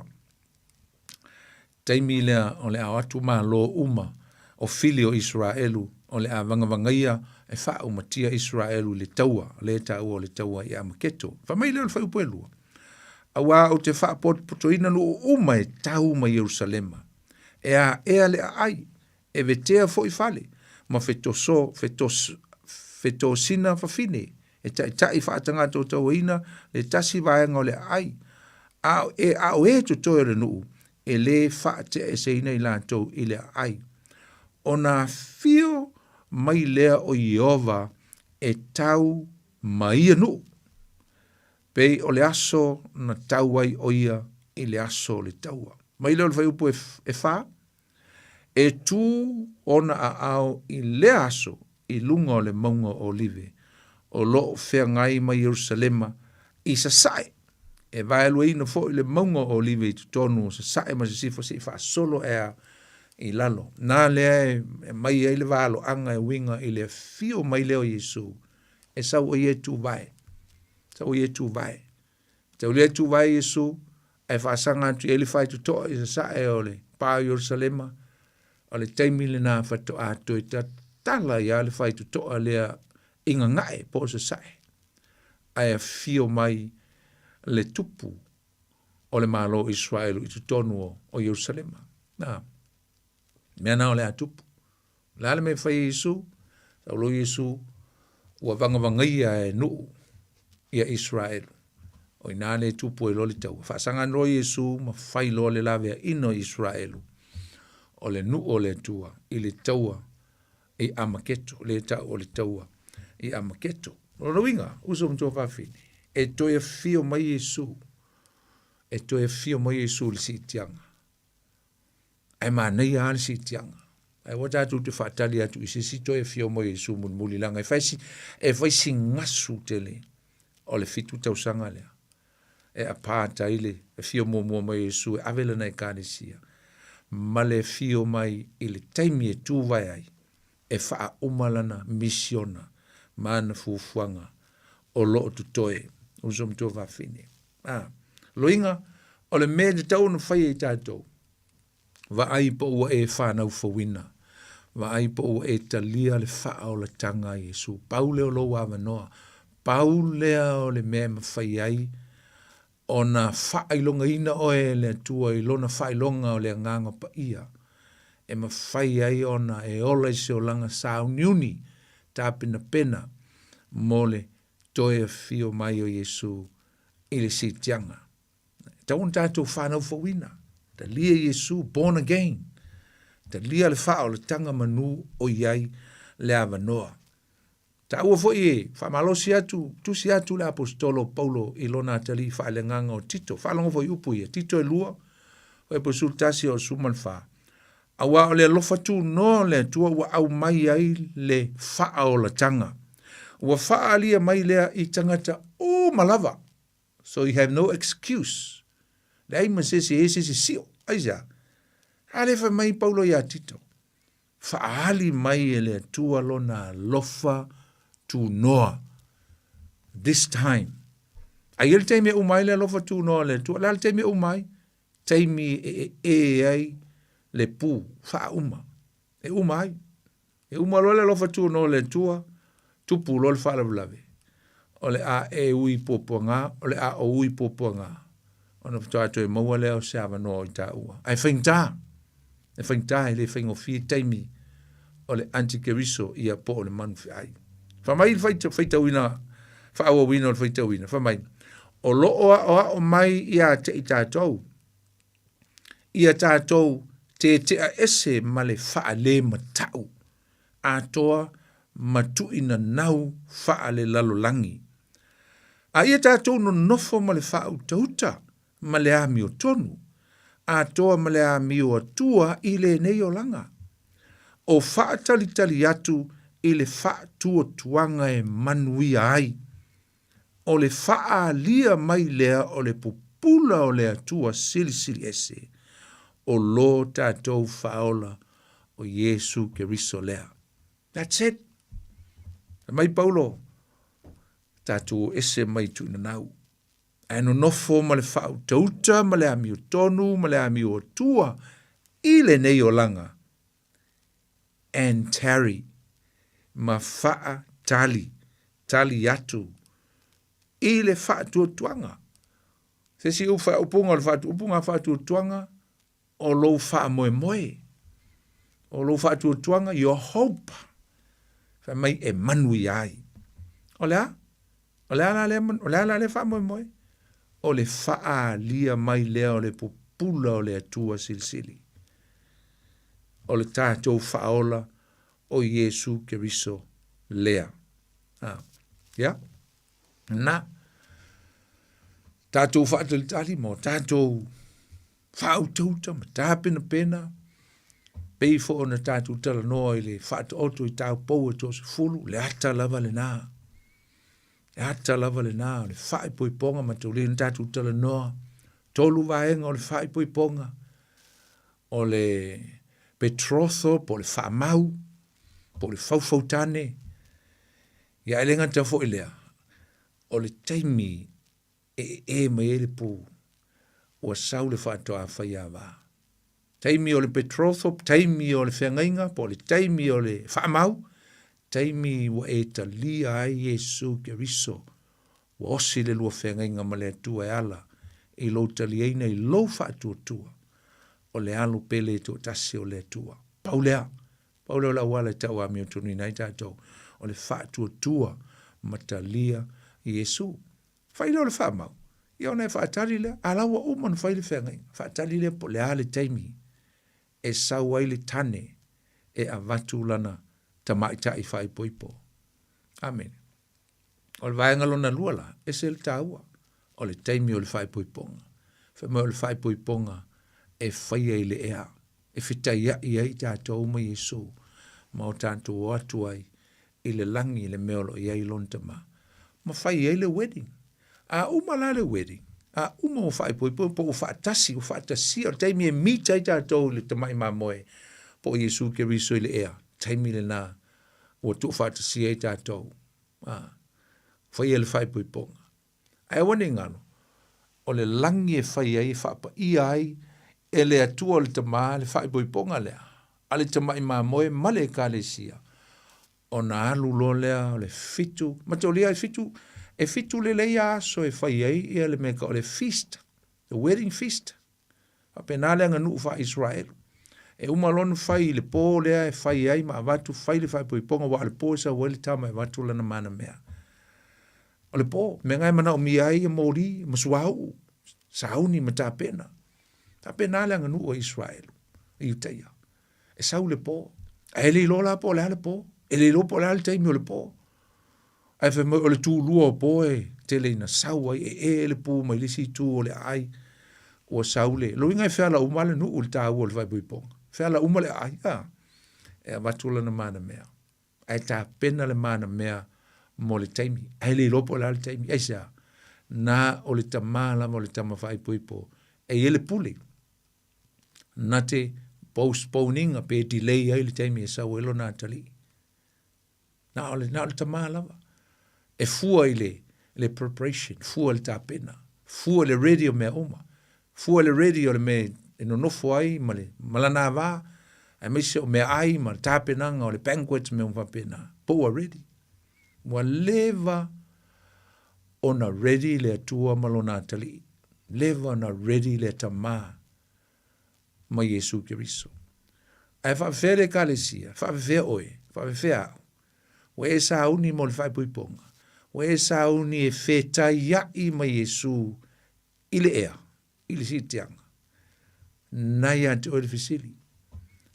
[SPEAKER 1] Taimi lea o le a o atu malo uma o fili o Iseraelu o le a vagavagaia e faaumatia Iseraelu i le taua, lea e taua o le taua i Amaketo. Fai mai lea o le fuaiupu e lua, Auā ou te faapotopotoina nuu uma e tau mai Ierusalema, e aea le aai, e vetea foi fale, ma fetoso, fetos, fetosina fafine, e taitai faatagatautauaina le tasi vaega o le aai, a, e, a o e totoe o le nuu, e lē faateaeseina i latou i le aai. Ona afio mai lea o Ieova e tau ma ia nuu. Pei o le aso na tau ai ʻo ia i le aso o le taua. Mai lea o le fuaiupu e fa, e tū ona aao i lea aso i luga o le mauga o Olive, o lo o feagai ma Ierusalema i sasae, e vaeluaina foi le mauga o Olive i totonu o sasae ma sisifo seia faasolo ea i lalo. Na lea e aumai ai le valoaga e uiga i le afio mai lea o Iesu, e sau o ia e tuvae, sau o ia e tuvae. Taulia e tuvae Iesu, ae faasaga atu i ai le faitotoa i sasae o le pa o Ierusalema, o le taimi lena faatoa toe tatala ai lava le faitotoa lea i gagae po o sasae, ae afio mai le tupu o le Malo o Isaraelu i totonu o Ierusalema. Na, mea na o le a tupu. O le a le mea e fai e Iesu? Sau loa Iesu, ua vagavagaia e nuu ia Isaraelu. O i ina lea e tupu ai loa le taua. Faasaga loa Iesu ma fai loa le laveaiina o Isaraelu, o le nuu o le Atua i le taua i Amaketo, lea e tau o le taua i Amaketo. O lona uiga, uso ma tuafafine, e toe afio mai Iesu, e toe afio mai Iesu i le siitiaga. Ae manaia lava le siitiaga. Ae aua tatou te faatali atu i se isi toe afio mai o Iesu mulimuli, leaga e fai si, e fai si gasu tele o le fitu tausaga lea e apart ai le afio muamua mai o Iesu e ave lana ekalesia ma le afio mai i le taimi e tuvae ai e faauma lana misiona ma ana fuafuaga o lo o totoe. Uso ma tuafafine. A, loiga, o le mea e tatau ona fai e i tatou, vaai po ua e fanau fouina, vaai po ua e talia le faaolataga a Iesu. Pau lea o lou avanoa, pau lea o le mea e mafai ai ona faailogaina oe e le Atua i Lona faailoga o le Agaga Paia, e mafai ai ona e ola i se olaga sauniuni tapenapena mo le toe afio mai o Iesu i le siitiaga. E tatau ona tatou fanau fouina, talia Iesu, born again, talia le faaolataga manu o i ai le avanoa. Taua foi e faamalosi atu, tusi atu le aposetolo o Paulo i lona atalii faaleagaga o Tito. Faalogo foi i upu ia, Tito e lua, fuaiupu 11 o 14. Aua o le alofa tunoa o le Atua ua aumai ai le faaolataga. Ua faaalia mai lea i tagata uma lava. So you have no excuse. Leai ma se isi e i ai se isi sio. Aisea? A lea fai mai Paulo iā Tito, faaali mai e le Atua lona alofa tunoa. This time. A i ai le taimi e uma ai le alofa tunoa o le Atua, o le a le taimi e uma ai? Taimi e ee ai le pu faauma. E uma ai. E uma loa le alofa tunoa o le Atua, tupu loa le faalavelave. O le a e ui puapuaga, o le a ou ui puapuaga, ona faatoa toe maua lea o se avanoa o i taua. Ae faigata, e faigata e le faigofie taimi o le antikeriso ia po o le manu feai. Fai mai le faitauina, faaauauina o le faitauina, fai mai, o lo o aoao mai ia te i tatou, ia tatou tetea ese ma le faalematau atoa ma tuuinanau faalelalolagi. A ia tatou nonofo ma le faautauta ma le amiotonu, atoa ma le amio atua i lenei olaga, o faatalitali atu i le faatuatuaga e manuia ai, o le faaalia mai lea o le pupula o le Atua Silisili Ese, o lo tatou Faaola o Iesu Keriso lea. That's it. Fai mai Paulo, tatou o ese mai tuuinanau, ae nonofo ma le faautauta ma le amiotonu ma le amio atua i lenei olaga, and tarry, ma faatali, tali atu i le faatuatuaga. Se isi upuga o le upuga faatuatuaga, o lou faamoemoe, o lou faatuatuaga, your hope, fai mai e manuia ai. O le a? O le a la lea, o le a la lea faamoemoe? O le faaalia mai lea o le pupula o le Atua Silisili, o le tatou Faaola o Iesu Keriso lea. Ah, ia, na. Tatou faatalitali ma o tatou faautauta ma tapenapena, pei foi ona tatou talanoa i le faataoto i taupou e toasefulu, le ata lava lena. Le ata lava lena o le faaipoipoga mataulia na tatou talanoa, tolu vaega o le faaipoipoga, o le betrothal po o le faamau, po o le faufautane, ia ae le gata foi i lea, o le taimi e ee mai ai le pu, ua sau le faatoa faiava. Taimi o le betrothal, taimi o le feagaiga, po o le taimi o le faamau, taimi ua e talia ai Iesu Keriso, ua osi le lua feagaiga ma le Atua e ala i lou taliaina i lou faatuatua, o le alo pele e toatasi o le Atua. Pau lea, pau lea o le auala e tau amiotonuina ai tatou, o le faatuatua ma talia Iesu. Fai lea o le faamau, ia ona e faatali lea, a la ua uma ona fai le feagaiga, faatali lea po o le a le taimi e sau ai le tane e avatu lana tamaitai faaipoipo. Amene. O le vaega lona lua la, ese le taua, o le taimi o le faaipoipoga. Fai mai o le faaipoipoga e faia i le ea, e fetaiai ai tatou ma Iesu, ma o tatou o atu ai i le lagi i le mea o lo o i ai Lona Tama, ma fai ai le wedding. A uma la le wedding, a uma ua faaipoipo po ua faatasi, ua faatasia, o le taimi e meet ai tatou i le tamai mamoe po o Iesu Keriso i le ea, taimi lena ua tuufaatasia ai tatou, a, faia le faaipoipoga. Ae aua ne i galo, o le lagi e fai ai, e faapaia ai e le Atua o le Tama le faaipoipoga lea a le tamai mamoe ma le Ekalesia, ona alu loa lea o le fitu, mataulia e fitu, e fitu lelei lava aso e fai ai ia le mea e tau o le feast, the wedding feast. Faapena le aganuu faa-Isaraelu. E uma loa ona fai i le po lea e fai ai ma avatu fai le faaipoipoga, aua o le po e sau ai le tama e avatu lana manamea. O le po, mea na e manaomia ai ia moli ma suauu, sauni ma tapena. Faapena le aganuu a Isaraelu i Iutaia. E sau le po, ae le iloa la po o le a le po, e le iloa po o le a le taimi o le po. Ae fai mai o le tulua o po e tele ina sau ai, e ee le pu mai le isi itu o le aai, ua sau le, lona uiga e feala uma lava le nuu i le taua o le faaipoipoga. Feala uma le aai, a, e avatu lana manamea. Ae tapena le manamea mo le taimi, ae le iloa po o le a le taimi. Aisea? Na o le tama lava o le tama faaipoipo e i ai le pule na te postpone ina pe delay ai le taimi e sau ai lona atalii. Na o le, na o le tama lava. E fua i le, le preparation, fua i le tapena, fua i le ready o mea uma, fua i le ready o le mea e nonofo ai ma, le, ma lana ava, aemaise o meaai ma le tapenaga o le banquet mea uma faapena, po ua ready. Ua leva ona ready le Atua ma lona atalii, leva ona ready le Tama ma Iesu Keriso. Ae faafefea le Ekalesia, faafefea oe, faafefea au. Ua e sauni mo le faaipoipoga, ua e sauni e fetaiai ma Iesu i le ea, i le siitiaga. Na ia te oe le fesili.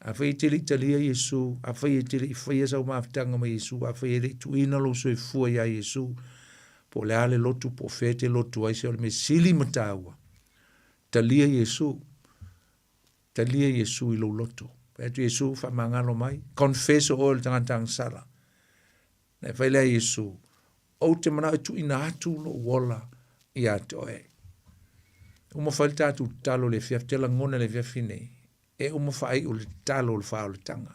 [SPEAKER 1] Afai e te le i talia Iesu, afai e te le i faia sau mafutaga ma Iesu, afai e le i tuuina lou soifua iā Iesu, po o le a le lotu, po o fea e te lotu ai, se o le mea sili ma taua, Talia Iesu. Talia Iesu i lou loto. Fai atu Iesu, faamagalo mai. Confess o oe o le tagata agasala. Na e fai lea Iesu, ou te manao e tuuina atu lou ola ia te oe. Uma fai le tatou tatalo le afiafi, te lagona le afiafi nei, e uma faaiu le tatalo o le faaolataga.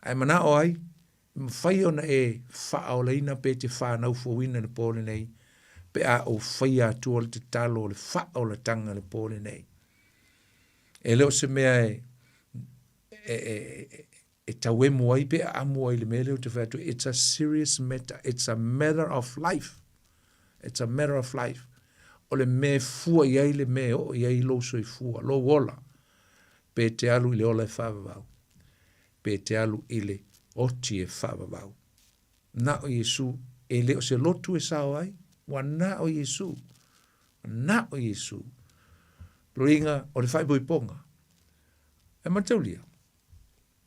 [SPEAKER 1] Ae manao ai, E mafai ona e faaolaina pe te fanau fouina i le po lenei, pe a ou faia atua le tatalo o le faaolataga i le po lenei. E le o se mea e, e, e, e tauemu ai pe aamu ai le mea lea ou te fai atu, it's a serious matter, it's a matter of life. It's a matter of life. O le mea e fua i ai le mea e oo i ai lou soifua, lou ola, pe te alu i le ola e faavavau. pe te alu i le oti e faavavau. Na o Iesu, e le o se lotu e sao ai, ua na o Iesu. Na o Iesu. Loiga o le faaipoipoga. E mataulia,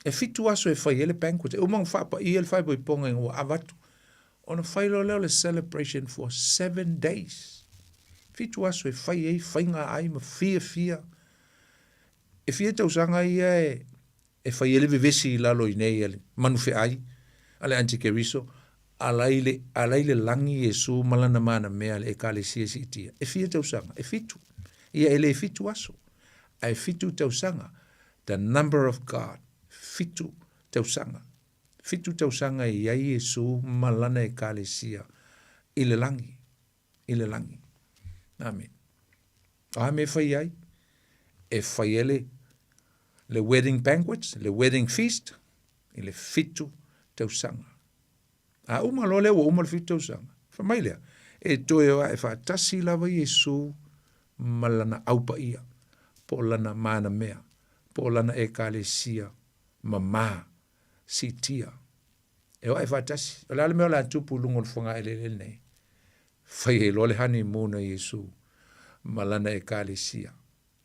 [SPEAKER 1] e fitu aso e fai ai le banquet, e uma ona faapaia le faaipoipoga ina ua avatu, ona fai loa lea o le celebration for 7 days. Fitu aso e fai ai faiga ai ma fiafia. E fia tausaga ia e e fai ai le vevesi i lalo i inei a le manufeai a le antikeriso, a la i le, a la i le lagi Iesu ma lana manamea le Ekalesia siitia. E fia tausaga? E fitu. Ia e le fitu aso, ae fitu tausaga. The number of God, fitu tausaga. Fitu tausaga e i ai Iesu ma lana Ekalesia i le lagi. I le lagi. Amene. O a mea e fai ai? E fai ai le, le wedding banquet, le wedding feast, i le fitu tausaga. A uma loa lea ua uma le fitu tausaga, fai mai lea, e toe o ae faatasi lava Iesu ma lana au paia, po o lana manamea, po o lana ekalesia mamā, siitia. E o ae faatasi. O le a le mea o le a tupu i luga o le fogaeleele lenei? Fai ai loa le honeymoon a Iesu ma lana ekalesia.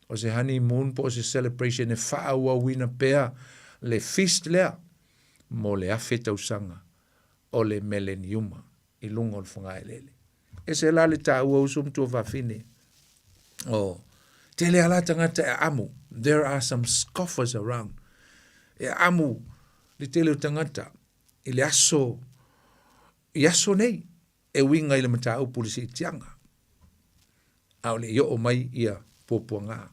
[SPEAKER 1] O se honeymoon po o se celebration e faaauauina pea le feast lea mo le afe tausaga o le meleniuma i luga o le fogaeleele. Ese la le taua uso ma tuafafine. Oh, tele ala tagata e aamu. There are some scoffers around. E aamu le tele o tagata i le aso, i aso nei, e uiga i le mataupu i le siitiaga, a o le i oo mai ia puapuaga.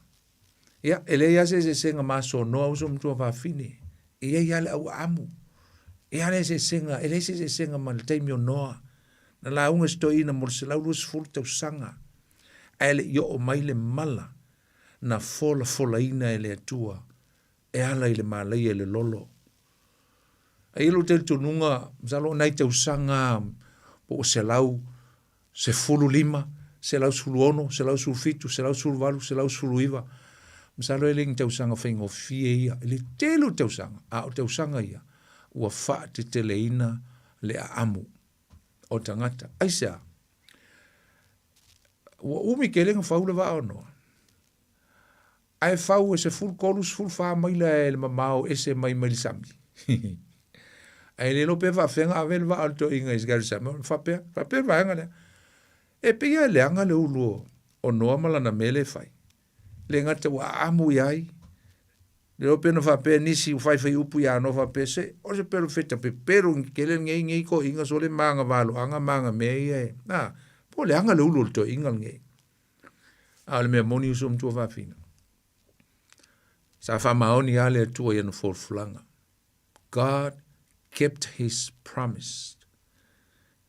[SPEAKER 1] Ia, e leai lava se eseesega ma aso o Noa, uso ma tuafafine, e i ai lava le au aamu. E i ai le eseesega, e leai se eseesega ma le taimi o Noa, na lauga se toeaina mo le 120 tausaga, ae le i oo mai le mala na folafolaina e le Atua e ala i le malaia i le lolo. E i ai lou talitonuga, masalo o nai tausaga po o 115, 116, 117, 118, 119, masalo e le ni tausaga faigofie ia, i le tele o tausaga, a o tausaga ia, ua faateteleina le aamu o tagata. Aisea? Ua umi tele na fau le vaa o Noa. Ae fau e 13, 14 maila e le mamao ese mai mai le sami. Ae le iloa pe faafefea ona ave le vaa o le toeaina i le sami. Faapea, faapea le vaega lea. E pei lava e leaga le ulu o Noa ma lana mea lea e fai. Le gata ua aamu i ai, le iloa pe na faapea nisi ua faifai upu ia Noa faapea, se, o se perofeta pepelo tele lenei nei toeaina sole ma ana valoaga ma ana mea ia e, a, po o leaga le ulu o le toeaina lenei. A o le mea moni uso matua fafina, sa faamaoni lava le Atua i ana folafolaga. God kept his promise.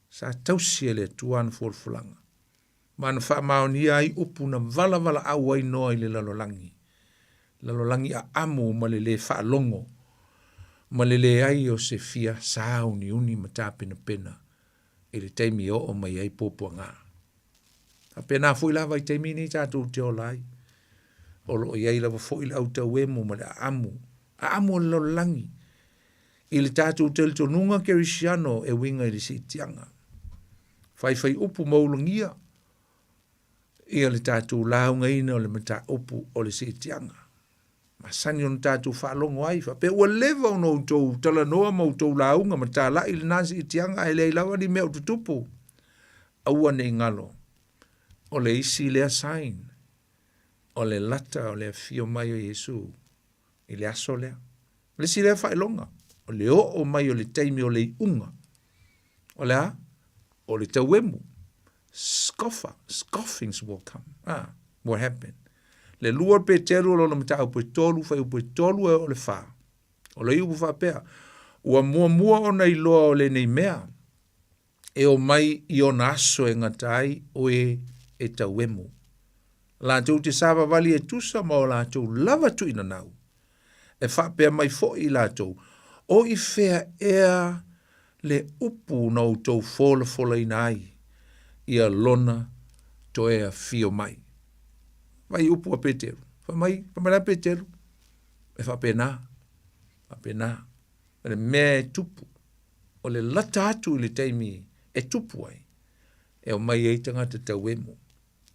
[SPEAKER 1] Sa tausi e le Atua ana folafolaga. Ma na faamaonia ai upu na valavala au ai Noa i le lalolagi. Lalolagi aamu ma le lē faalogo, ma le leai o se fia sauniuni ma tapenapena i le taimi e oo mai ai puapuaga. Faapena foi la vaitaimi nei tatou te ola ai. O lo o i ai lava foi le autauemu ma le aamu, aamu o le lalolagi i le tatou talitonuga kerisiano e uiga i le siitiaga. Faifai upu ma ulagia ia le tatou laugaina o le mataupu o le siitiaga. Masani ona tatou faalogo ai, faapea ua leva ona outou talanoa ma outou lauga ma talai lena siitiaga ae leai lava ni mea o tutupu. Aua ne i galo, o le isi lea sign o le lata o le afio mai o Iesu i le aso lea. O le isi lea faailoga, o le oo mai o le taimi o le iuga. O le a? O le tauemu. Scoffer, scoffings will come. Ah, will happen. Le lua o Peteru o lona mataupu e tolu, fuaiupu e tolu e oo le fa. O le iupu faapea, ua muamua ona iloa o lenei mea, e o mai i ona aso e gata ai oe e tauemu. Latou te savavali e tusa ma o latou lava tuinanau. E faapea mai foi i latou, O i fea ea le upu na outou folafolaina ai ia lona toe afio mai? Vai upu a Peteru. Fai mai, fai mai la Peteru, e faapena, faapena, o le mea e tupu, o le lata atu i le taimi e tupu ai, e omai ai tagata tauemu.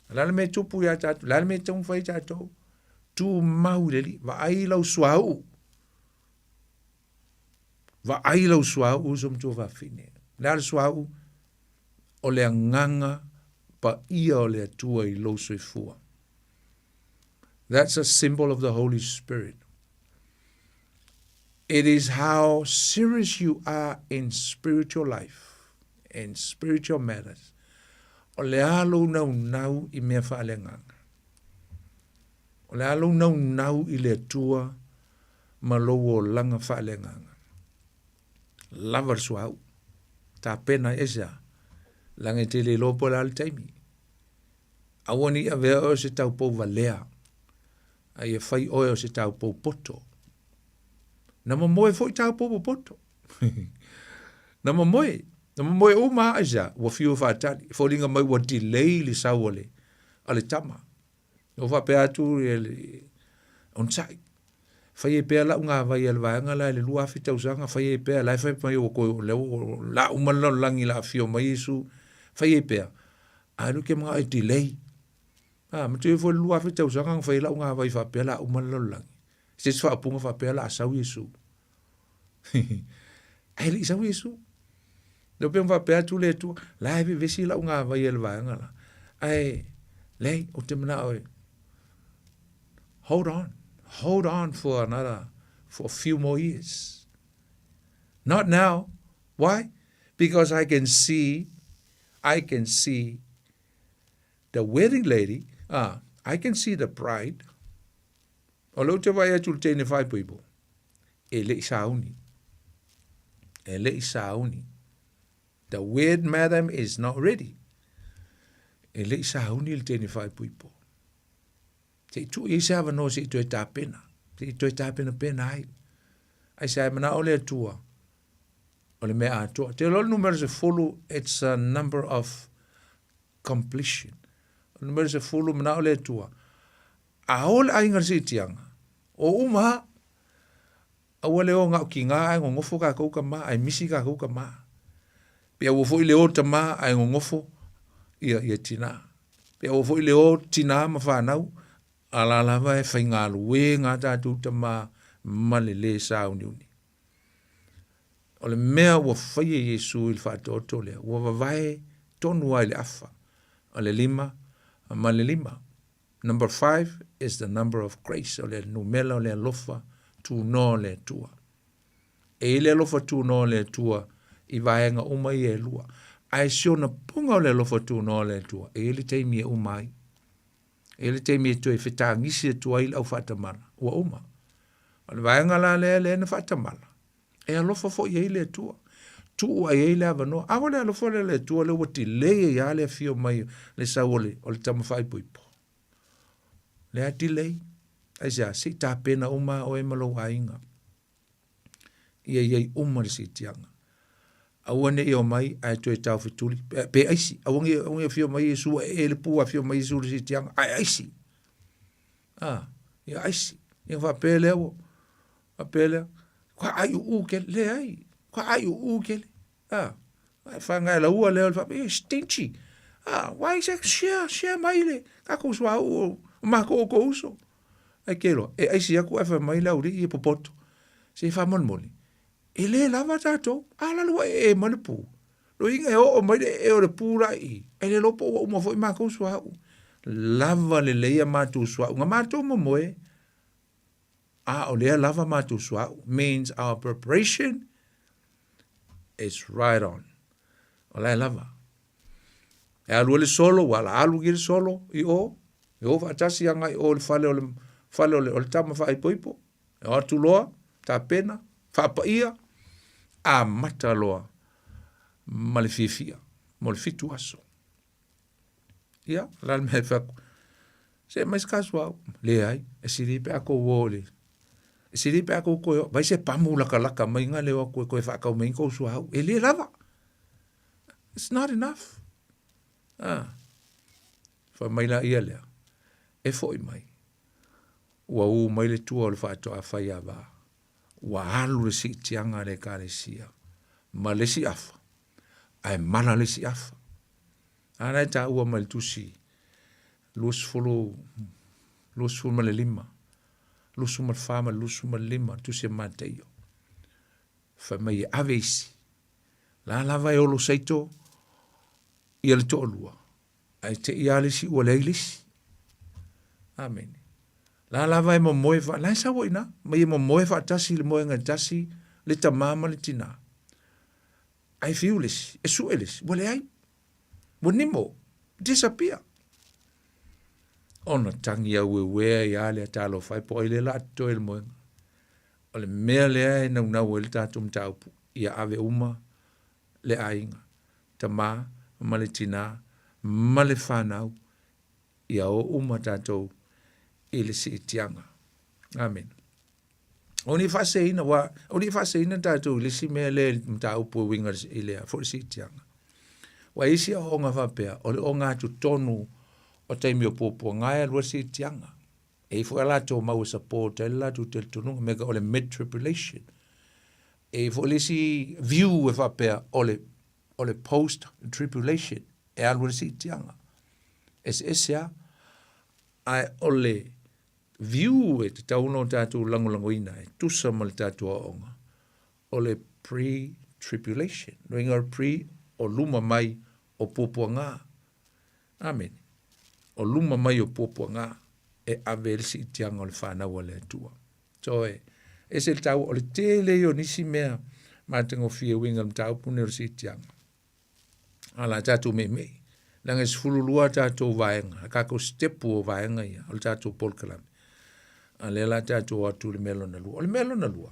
[SPEAKER 1] O le a le mea e tupu iā tatou? O le a le mea e taumafai ai tatou? Tumau i le Alii, vaai lau suauu. Vaai lau suauu uso ma tuafafine. O le a le suauu? O le agaga paia. paia o le Atua i lou soifua. That's a symbol of the Holy Spirit. It is how serious you are in spiritual life, in spiritual matters. O le a lou naunau i mea faaleagaga. O le a lou naunau i le Atua ma lou olaga faaleagaga. Lava le suauu. Tapena ai aisea? Leaga e te le iloa po o le a le taimi. Aua ne i avea oe o se taupou valea, a ia fai oe o se taupou poto. Na momoe foi taupou popoto. Na momoe. Na momoe uma lava aisea? Ua fiu e faatali. E foliga mai ua delay le sau a le, a le tama. Ua faapea atu le onosai, fai ai pea lau gavai a le vaega la i le 2000 tausaga, fai ai pea, la e fai mai ua toe, o lea ua, la uma le lalolagi la afio mai Iesu, fai ai pea, a o lea ou te manao e delay. A, matua foi le 2000 tausaga na fai ai lau gavai faapea la uma le lalolagi. Se isi faaupuga faapea la sau Iesu. Ae le i sau Iesu. Lea pei ona faapea atu le Atua, la e vevesi lau gavai e le vaega la. Ae, leai, ou te manao e, hold on, hold on for another, for a few more years. Not now. Why? Because I can see, I can see the wedding lady, ah, I can see the bride. O lea ou te vaai atu i le teine faaipoipo, e le i sauni. E le i sauni. The weird madam is not ready. E le i sauni le teine faaipoipo. Se i tuu i ai se avanoa se i toe tapena. Se i toe tapena pena ai. Aisea e manao le Atua o le mea atoa. Te iloa le numera 10, it's a number of completion. O le numera 10, manao le Atua. A o le aiga i le siitiaga, o uma lava, aua le o na o tiga ae nonofo tatou tama ae misi tatou tama. Pe aua foi le o tama ae nonofo ia, ia tina. Pe aua foi le o tina ma fanau, a la lava e faigaluega a tatou tama ma le lē sauniuni. O le mea ua faia e Iesu i le faatoatoa lea, ua vavae tonu lava i le afa, o le lima ma le lima. Number five is the number of grace, o le numela o le alofa tunoa o le Atua. E i ai le alofa tunoa o le Atua i vaega uma ia e lua. Ae si ona puga o le alofa tunoa o le Atua, e i ai le taimi e uma ai. E i ai le taimi e toe fetagisi atu ai le au faatamala, ua uma. O le vaega la lea lea na faatamala, E alofa foi i ai le Atua. Tuu ai ai le avanoa. A ua le alofa lea le Atua lea ua delay ai lava le afio mai le sau o le, o le tama faaipoipo. Lea delay. Aisea, se i tapena uma oe ma lou aiga. Ia i ai uma le siitiaga. Aua ne i omai ae toe taofetuli, pe, pe aisi. Aua ne i afio mai Iesu ua ee le pu afio mai Iesu i le siitiaga, ae aisi. A, ia aisi. Ia faapea lea ua, faapea lea, kua ai uu kele, leai, kua ai uu kele. A, ai whangai la ua lea o le faapea, eh, stingy. A, why is that? Share, share mai le takou suauu o makou o kou uso. Ai ke loa, e aisi aku ae fai mai le auli'i e popoto. Se faamolemole, e le lava tatou, a la le ua ee mai le pu. Loiga e oo mai le ee o le pu la i i, e le iloa po ua uma foi makou suauu. Lava lelei a matou suauu, na matou momoe, a o lea lava matou suauu, means our preparation is right on. O la e lava. E alu ai le solo, ua ala alu i le solo i o, e o faatasi agai i o i le fale o le, fale o le, o le tama faaipoipo. E o atu loa, tapena, faapaia, amata loa ma le fiafia mo le fitu aso. Ia, o le a le mea e fai atu? Se aumai se kasuaʻu. Leai, e sili pe a tou o i le e sili pe a tou toe o, vai se pamu lakalaka mai na le o atu e toe faatau mai ai tou suauu. E le lava. It's not enough. Ah. Fai mai laia lea, e foi mai. Ua ū mai le tua o le faatoa faiava, ua alu le siitiaga a le Ekalesia ma le isi afa, ae mala le isi afa. A la e taua mai le tusi 20, 25, 24 ma le 25, le tusi a Mataio. Fai mai e ave isi. La lava e olo saito ia le toalua. Ae te i a le isi ua leai le isi. Amene. La lava e momoe fa, la e sau ai na, ma ia momoe faatasi i le moega e tasi, le tamā ma le tinā. Ae fiu le isi, e sue le isi, ua leai. Ua nimo, disappear. Ona tagi aueuea ai a lea, talofa e, po o ai lea o le a totoe i le moega. O le mea lea e naunau ai le tatou mataupu, ia ave uma le aiga, tamā ma le tinā ma le fanau, ia o uma tatou i le siitiaga. Amene. Aua ne i faaseseina, aua aua ne i faaseseina tatou i le isi mea lea i le mataupu e uiga i le foi siitiaga. Aua e i ai isi aoaoga faapea, o le ogatotonu o taimi o puapuaga e alu ai le siitiaga. E i ai foi a latou mau e support ai le latou talitonuga, mea o le mid tribulation. E i ai foi le isi view e faapea o le o le post tribulation e alu ai le siitiaga. Eseese lava. Ae o le view e tatau ona o tatou lagolagoina e tusa ma le tatou aoaoga, o le pre-tribulation. Lona uiga o le pre, o luma mai o puapuaga. Amene. O luma mai o puapuaga e ave ai le siitiaga o le fanau a le Atua. So e ese le taua, o le tele ia o nisi mea matagofie e uiga i le mataupu lenei o le siitiaga. A o le a tatou meimei, leaga e 12 a tatou vaega, a tatou sitepu o vaega ia o le tatou polokalame. A o lea o le a tatou o atu i le mea lona lua. O le mea lona lua,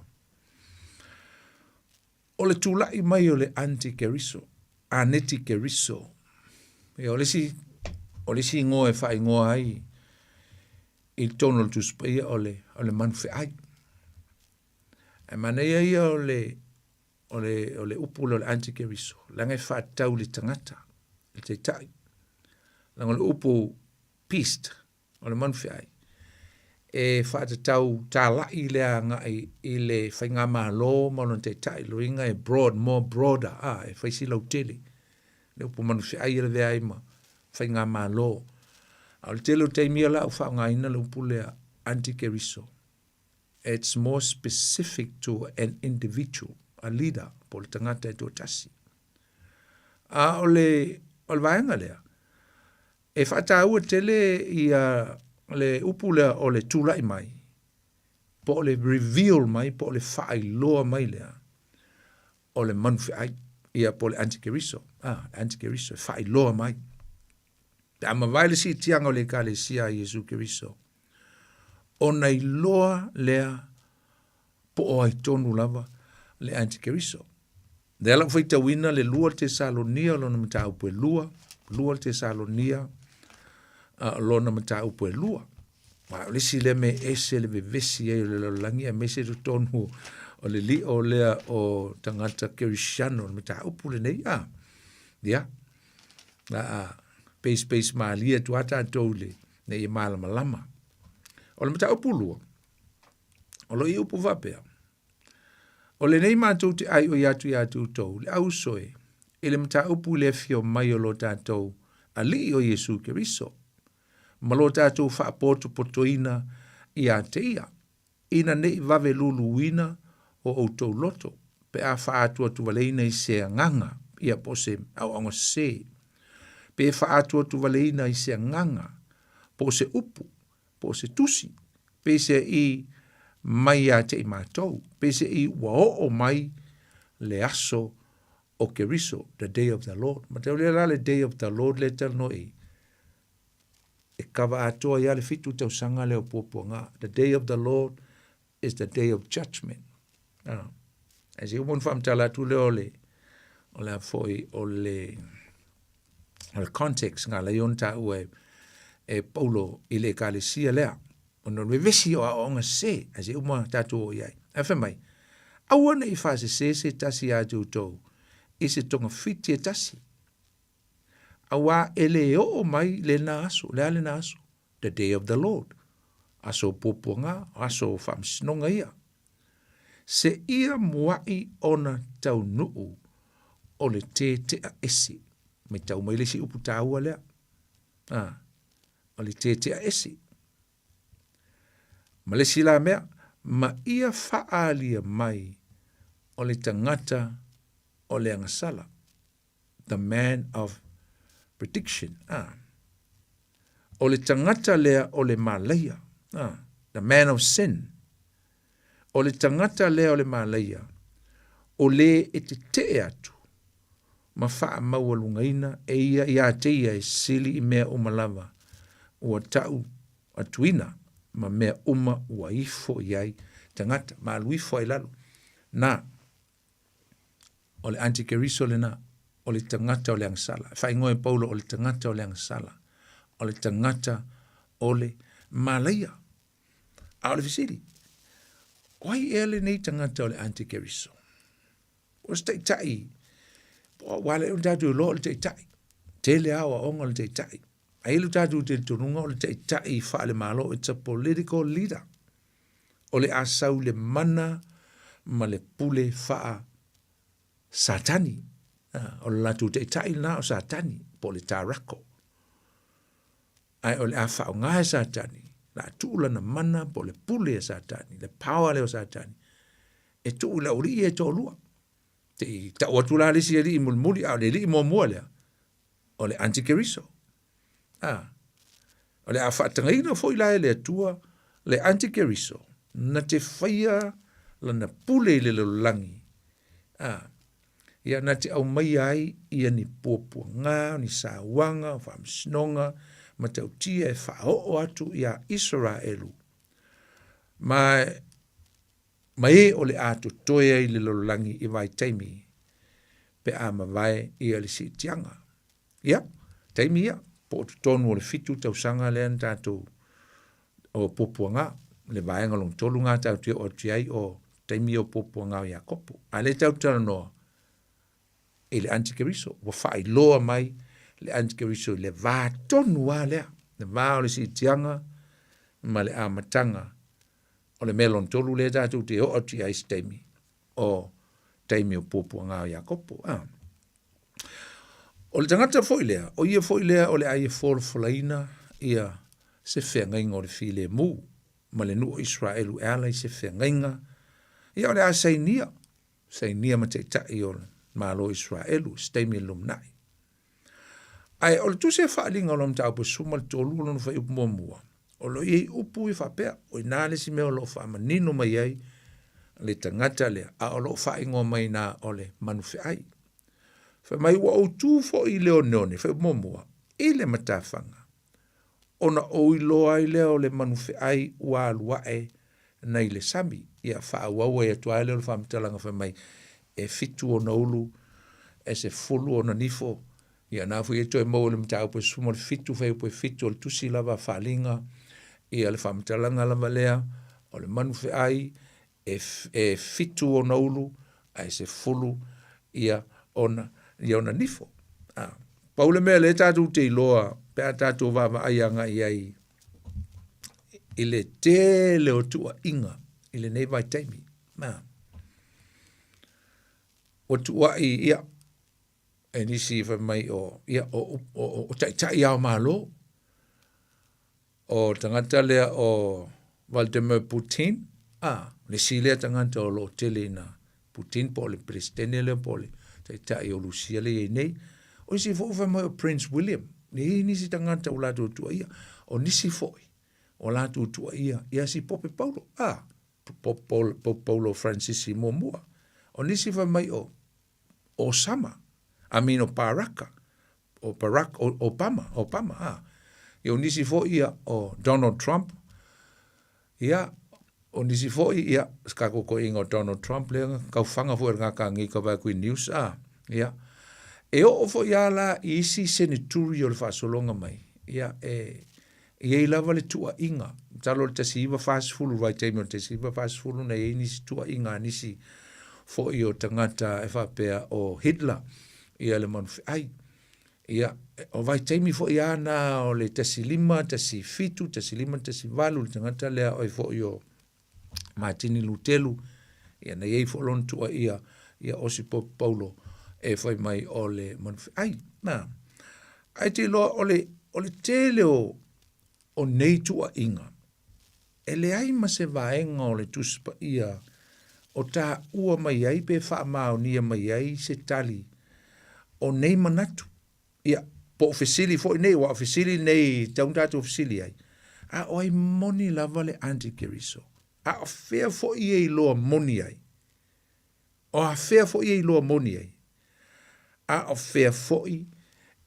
[SPEAKER 1] o le tulai mai o le antikeriso, anetikeriso. Ia, o le isi, o le isi igoa e faaigoa ai i totonu o le Tusi Paia o le, o le manufeai. Ae manaia ia o le, o le, o le upu lea o le antikeriso, leaga e faatatau i le tagata, le taitai. Leaga o le upu beast, o le manufeai, e faatatau talai lea agai i le faigamalo ma lona taitai, lona uiga e broad, more broader, a, e fai si lautele. Le upu manufeai e lavea ai ma faigamalo. A o le tele o taimi ia o le a ou faaaogaina le upu lea antikeriso. It's more specific to an individual, a leader, po o le tagata e toatasi. A o le, o le vaega lea, e faataua tele ia le upu lea o le tulai mai, po o le reveal mai, po o le faailoa mai lea, o le manufeai, ia po o le antikeriso, a, le antikeriso, e faailoa mai. Pe a mavae le siitiaga o le Ekalesia a Iesu Keriso, ona iloa lea po o ai tonu lava le antikeriso. Lea la ua faitauina le 2 Tesalonia o lona mataupu e 2, 2 Tesalonia o lona mataupu e 2. Aua o le isi lea mea e ese le vevesi ai o le lalolagi aemaise totonu o le lio lea o tagata kerisiano o le mataupu lenei. A, ia, a peispeis malie atu lava tatou i le ina ia malamalama. O le mataupu lua, o lo o i upu faapea, O lenei matou te ʻaiʻoi atu iā te outou, le auso e, i le mataupu i le afio mai o lo tatou Alii o Iesu Keriso, ma lo tatou faapotopotoina iā te ia, ina ne i vave luluina o outou loto, pe a faaatuatuvaleina i se agaga, ia po o se aoaoga sese, pe faaatuatuvaleina i se agaga, po o se upu, po o se tusi, peiseai mai ia te i matou, peiseai ua oo mai le aso o Keriso, the day of the Lord. Matau lea la le day of the Lord lea e talanoa i, e kava atoa ai lava le 7 tausaga lea o puapuaga. The day of the Lord is the day of judgment. Ah. Ae se i uma ona faamatala atu lea o le, o le a foi, o le, o le context na ala ai ona taua e, e Paulo i le ekalesia lea. Ona o le vevesi o aoaoga sese, ae se i uma tatou oo i ai. Ae fai mai, aua ne i faasese se tasi ia te outou i se togafiti e tasi, auā e le oo mai lena aso, le a lena aso? The day of the Lord, aso o puapuaga, aso o faamasinoga ia. Seia muaʻi ona taunuu o le tetea ese. Matau mai le isi upu taua lea. A, o le tetea ese. Ma le isi la mea, ma ia faaalia mai o le tagata o le agasala. The man of prediction. A. O le tagata lea o le malaia, the man of sin. O le tagata lea o le malaia, o le e tetee atu ma faamaualugaina e ia ia te ia e sili i mea uma lava ua tau atuina ma mea uma ua ifo i ai tagata, ma alu ifo ai i lalo. Na, o le antikeriso lena, o le tagata o le agasala. E faaigoa e Paulo o le tagata o le agasala, o le tagata o le malaia. A o le fesili, o ai ea lenei tagata o le antikeriso? O se taitai, ua ala ai ona tatou iloa o le taitai. Tele aoaoga o le taitai. Ae i ai lo tatou talitonuga o le taitai faale-Malo, it's a political leader. O le a sau i le mana ma le pule faa Satani. O le latou taitai lena o Satani, po o le Tarako. Ae o le a faaaoga e Satani, o le a tuu lana mana po o le pule a Satani, le power lea o Satani, e tuu i le aualii ia e toalua. Se i tau atu la le isi alii mulimuli, a o le alii muamua lea, o le antikeriso. A, o le a faatagaina foi la e le Atua le antikeriso na te faia lana pule i le lalolagi. A, ia na te aumaia ai ia ni puapuaga, ni sauaga, o faamasinoga matautia e faaoo atu iā Isaraelu ma ma e o le a totoe ai i le lalolagi i vaitaimi pe a mavae ia le siitiaga. Ia, taimi ia, po o totonu o le 7 tausaga lea na tatou o puapuaga, le vaega lona tolu lena tatou te oo atu i ai o taimi ia o puapuaga o Iakopo. A lea tatou te talanoa i le antikeriso, ua faailoa mai le antikeriso i le va tonu lava lea, le va o le siitiaga ma le amataga o le mea lona tolu lea tatou te oo atu i ai i se taimi, o taimi o puapuaga o Iakopo. A. O le tagata foi lea, o ia foi lea o le a ia folafolaina ia se feagaiga o le filemu ma le nuu o Isaraelu e ala i se feagaiga, ia o le a sainia, sainia ma taitai o le Malo o Isaraelu i se taimi i le lumanai. Ae o le tusi a Faaaliga o lona mataupu e 13 o lona fuaiupu muamua, o lo o i ai upu ia faapea, o i ina le isi mea o lo o faamanino mai ai le tagata lea, a o lo o faaigoa mai ina o le manufeai. Fai mai ua ou tu foi i le oneone, fuaiupu muamua, i le matafaga, ona ou iloa ai lea o le manufeai ua alu ae nai le sami. Ia faaauau ai atu lava lea o le faamatalaga fai mai, e 7 ona ulu, e 10 ona nifo, ia na foi e toe maua i le mataupu e 17 fuaiupu e 7 o le tusi lava a Faaaliga, ia le faamatalaga lava lea o le manufeai e, e 7 ona ulu ae 10 ia ona, ia ona nifo. A, pau le mea lea tatou te iloa pe a tatou vaavaai agai i ai i le tele o tuuaiga i lenei vaitaimi. A, ua tuuai ia e nisi fai mai o, ia, o, o, o, o taitai ao Malo, o tagata lea o Vladimir Putin, a, le isi lea tagata o lo o tele ina Putin po o le Peresetene lea po o le taitai o Lusia lea e i ai nei. O isi foi fai mai o Prince William, e i ai nisi tagata ua latou tuuaia, o nisi foi ua latou tuuaia ia si Pope Paulo, a, Pope Paulo Fransisi muamua. O nisi fai mai o Osama, I mean o Baraka, o Barack Obama, Obama, a. Ia o nisi foi ia o Donald Trump, ia o nisi foi ia se tatou toeaina o Donald Trump lea taufaga foi e le gata ka vaai atu i news, a. Ia e oo foi lava la i isi seneturi o le faasologa mai, ia e i ai lava le tuuaiga, masalo o le 1940, le vaitaimi o le 1940 na i ai nisi tuuaiga a nisi foi o tagata e faapea o Hitler, ia le manufeai. Ia, o vaitaimi foi lava na o le 15, 17, 15, 18, le tagata lea oi foi o Matini Lutelu, ia na i ai foi lona tuuaia ia Osi Pope Paulo e fai mai o le manufeai. Na, ae te iloa o le, o le tele o, o nei tuuaiga, e leai ma se vaega o le Tusi Paia o taua mai ai pe faamaonia mai ai se tali o nei manatu. Ia, Po o fesili foi nei, aua o fesili nei e tatau ona tatou fesili ai, a o ai moni lava le antikeriso? A o fea foi e iloa moni ai? O a fea foi e iloa moni ai? A o fea foi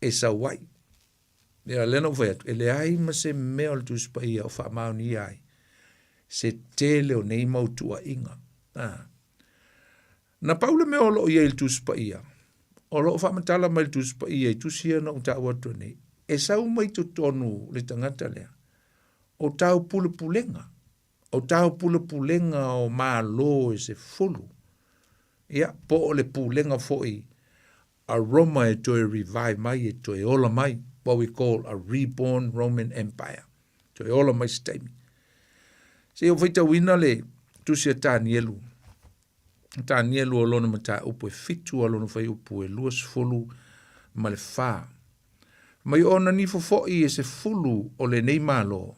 [SPEAKER 1] e sau ai? Ia, lea na ou fai atu, e leai ma se mea o le Tusi Paia o faamaonia ai se tele o nei mau tuuaiga. Ah. Na pau le mea o lo o i ai i le Tusi Paia, o lo o faamatala mai le Tusi Paia i tusi ia na ou taua atu nei, e sau mai totonu le tagata lea, o taupulepulega, o taupulepulega o Malo e 10, ia, po o le pulega foi a Roma e toe revive mai, e toe ola mai, what we call a reborn Roman Empire, toe ola mai se taimi. Se i ou faitauina le tusi a Tanielu, Tanielu o lona mataupu e 7 a lona fuaiupu e 24. Mai ona nifo foi e 10 o lenei Malo,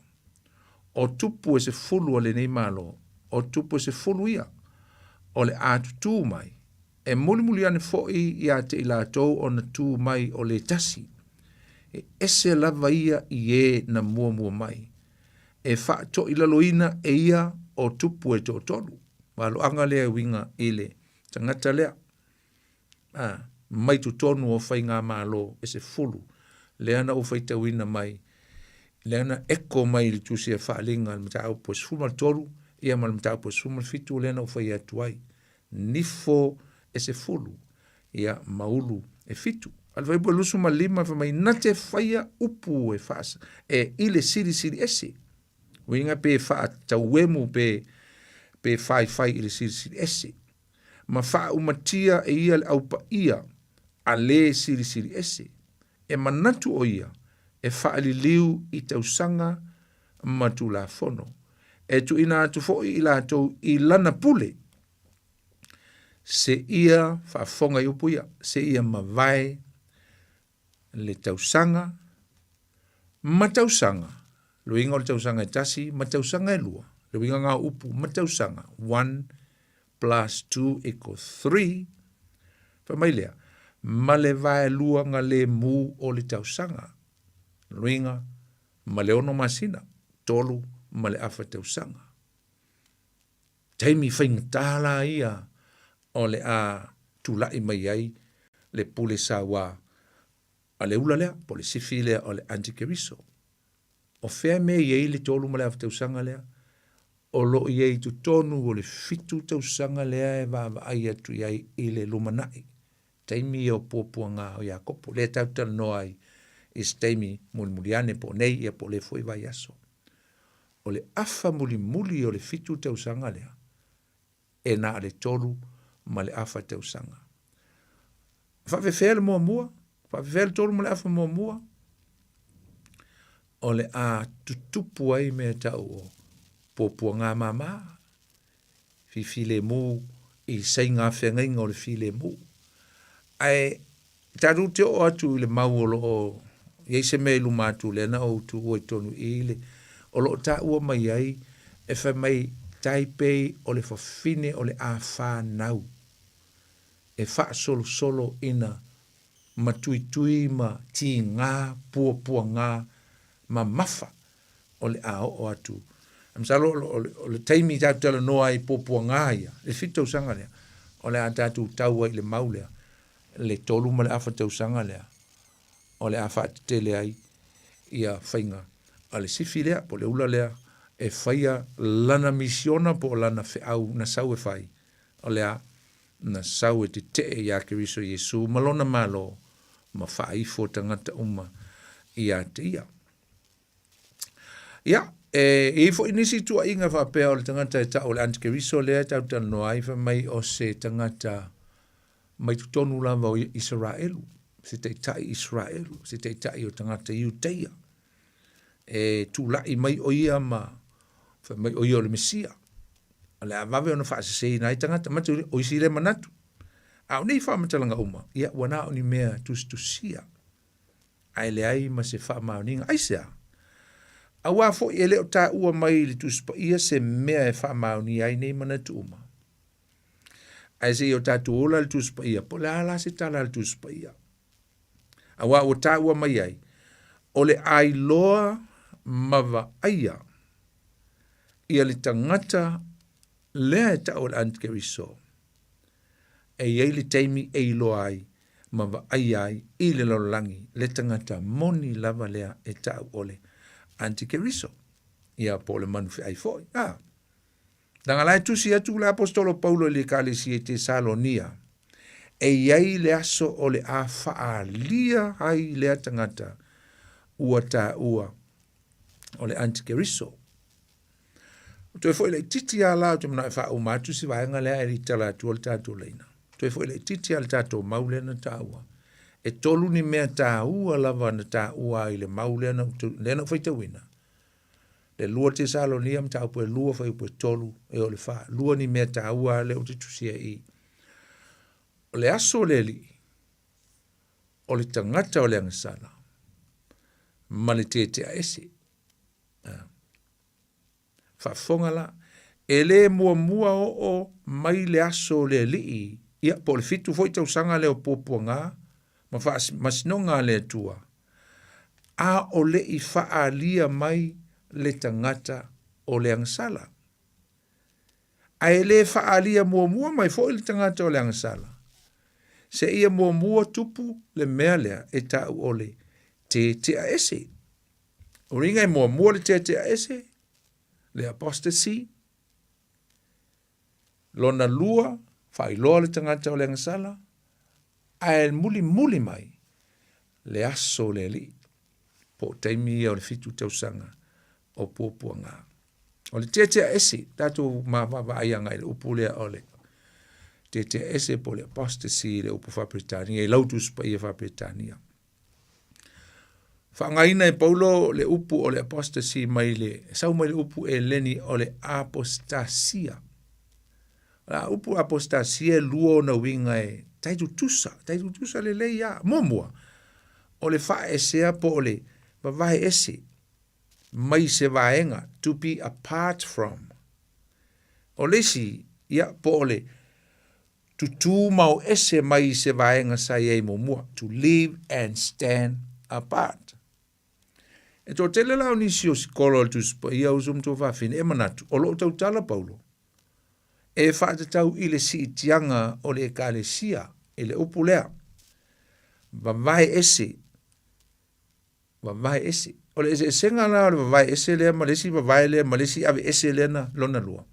[SPEAKER 1] o tupu e 10 o lenei Malo, o tupu e 10 ia, o le a tutū mai, e mulimuli ane foi ia te i latou ona tū mai o le tasi, e ese lava ia i e na muamua mai, e faatoilaloina e ia o tupu e toatolu. Valoaga lea e uiga i le tagata lea, a, mai totonu o faigamalo e 10, lea na ou faitauina mai, lea na eko mai i le tusi a Faaaliga le mataupu e 13, ia ma le mataupu e 17 lea na ou fai atu ai. Nifo e 10, ia, ma ulu e 7. A le fuaiupu e 25 fai mai, na te faia upu e faasa, e i le silisili ese. Uiga pe faatauemu pe, pe faifai i le silisili ese. Ma faaumatia e ia le au paia a le silisili ese. E manatu o ia e faaliliu i tausaga ma tulafono. E tuuina atu foi i latou i lana pule, seia faafofoga i upu ia, seia mavae le tausaga ma tausaga, le uiga o le tausaga e tasi ma tausaga e lua, le uiga na o upu ma tausaga, 1 plus 2 equals 3, fai mai lea, ma le vaeluaga lemu o le tausaga, le uiga, ma le 6 masina, 3 ma le afa tausaga. Taimi faigata la ia o le a tulai mai ai le pule sauā a le ula lea, po o le sifi lea o le antikeriso. O fea mea i ai le 3 ma le afa tausaga lea? O lo o i ai i totonu o le 7 tausaga lea e vaavaai atu i ai i le lumanai. Taimi ia o puapuaga o Iakopo, lea tatou talanoa ai i se taimi mulimuli ane po o nei ia po o lea foi vaiaso. O le afa mulimuli o le 7 tausaga lea, e na o le 3 ma le afa tausaga. Faafefea le muamua, faafefea le 3 ma le afa muamua, o le a tutupu ai mea tau o puapuaga mama, fifilemu i saiga feagaiga o le filemu. Ae tatou te oo atu i le mau o lo o i ai se mea i luma atu lea na ou tuua i totonu i le o lo o taua mai ai e fai mai tai pei o le fafine o le a whānau e faasolosolo ina ma tuitui ma tigā puapuagā mamafa o le a oo atu. Masalo o le taimi tatou talanoa ai i puapuagā ia, le 7 tausaga lea, o le a tatou tau ai i le mau lea, le 3 ma le afa tausaga lea, o le a faatetele ai ia faiga a le sifi lea, po o le ula lea, e faia lana misiona po o lana feau na sau e fai, o le a na sau e tetee iā Keriso Iesu ma lona Malo ma faaifo tagata uma ia te ia. Ia, e i ai foi nisi tuuaiga faapea o le tagata e tau o le antikeriso lea e tatou talanoa ai, fai mai o se tagata mai totonu lava o Isaraelu, se taitai Isaraelu, se taitai o tagata Iuteia. E tulai mai o ia ma fai mai o ia o le Mesia. O le a vave ona faaseseina ai tagata, matu o isi le manatu. A o nei faamatalaga uma, ia ua na o ni mea tusitusia ae leai ma se faamaoniga. Aisea? Aua foi e le o taua mai i le Tusi Paia se mea e faamaonia ai nei manatu uma. Ae se i o tatou ola le Tusi Paia, po o le a la se tala a le Tusi Paia. Auā ua taua mai ai, o le ailoa ma vaaia ia le tagata lea e tau o le antikeriso, e i ai le taimi e iloa ai ma vaaia ai i le lalolagi le tagata moni lava lea e tau o le antikeriso, ia po o le manufeai foi. A, leaga la e tusi atu le aposetolo Paulo i le ekalesia i Tesalonia, e i ai le aso o le a faaalia ai lea tagata ua taua o le antikeriso. Toe foi laitiiti lava la, ou te manao e faauma atu si vaega lea ae le i tala atua le tatou laina. Toe foi laitiiti lava le tatou mau lea na taua. E tolu ni mea taua lava na taua ai i le mau lea na lea na ou faitauina. Le 2 Tesalonia mataupu e 2 fuaiupu e 3 e oo i le 4. Lua ni mea taua lea ou te tusia i i. O le aso o le Alii, o le tagata o le agasala ma le tetea ese. Faafofoga la, e le muamua oo mai le aso o le Alii, ia po o le fitu foi tausaga lea o puapuaga ma faamasinoga a le Atua, a o le i faaalia mai le tagata o le agasala. Ae le faaalia muamua mai foi le tagata o le agasala, seia muamua tupu le mea lea e tau o le tetea ese. O uiga e muamua le tetea ese, le apostasy, lona lua, faailoa le tagata o le agasala, ae mulimuli mai le aso o le Alii, po o taimi ia o le fitu tausaga o puapuaga. O le tetea ese, tatou vaavaai agai i le upu lea o le tetea ese po o le apostasy i le upu faa-Peretania i lau Tusi Paia faa-Peretania. Faaaogaina e Paulo le upu o le apostasy mai le sau mai le upu Eleni o le apostasia. O le upu apostasia e lua ona uiga e tai tutusa, tai tutusa lelei lava. Muamua, o le faaesea po o le vavae ese mai se vaega, to be apart from. O le isi, ia, po o le tutū ma o ese mai i se vaega sa i ai muamua, to live and stand apart. E toatele la o nisi o sikolo o le Tusi Paia uso ma tuafafine e manatu o lo o tautala Paulo e faatatau i le siitiaga o le ekalesia i le upu lea vavae ese vavae ese. O le eseesega la o le vavae ese lea ma le isi vavae lea ma le isi ave ese lea na lona lua,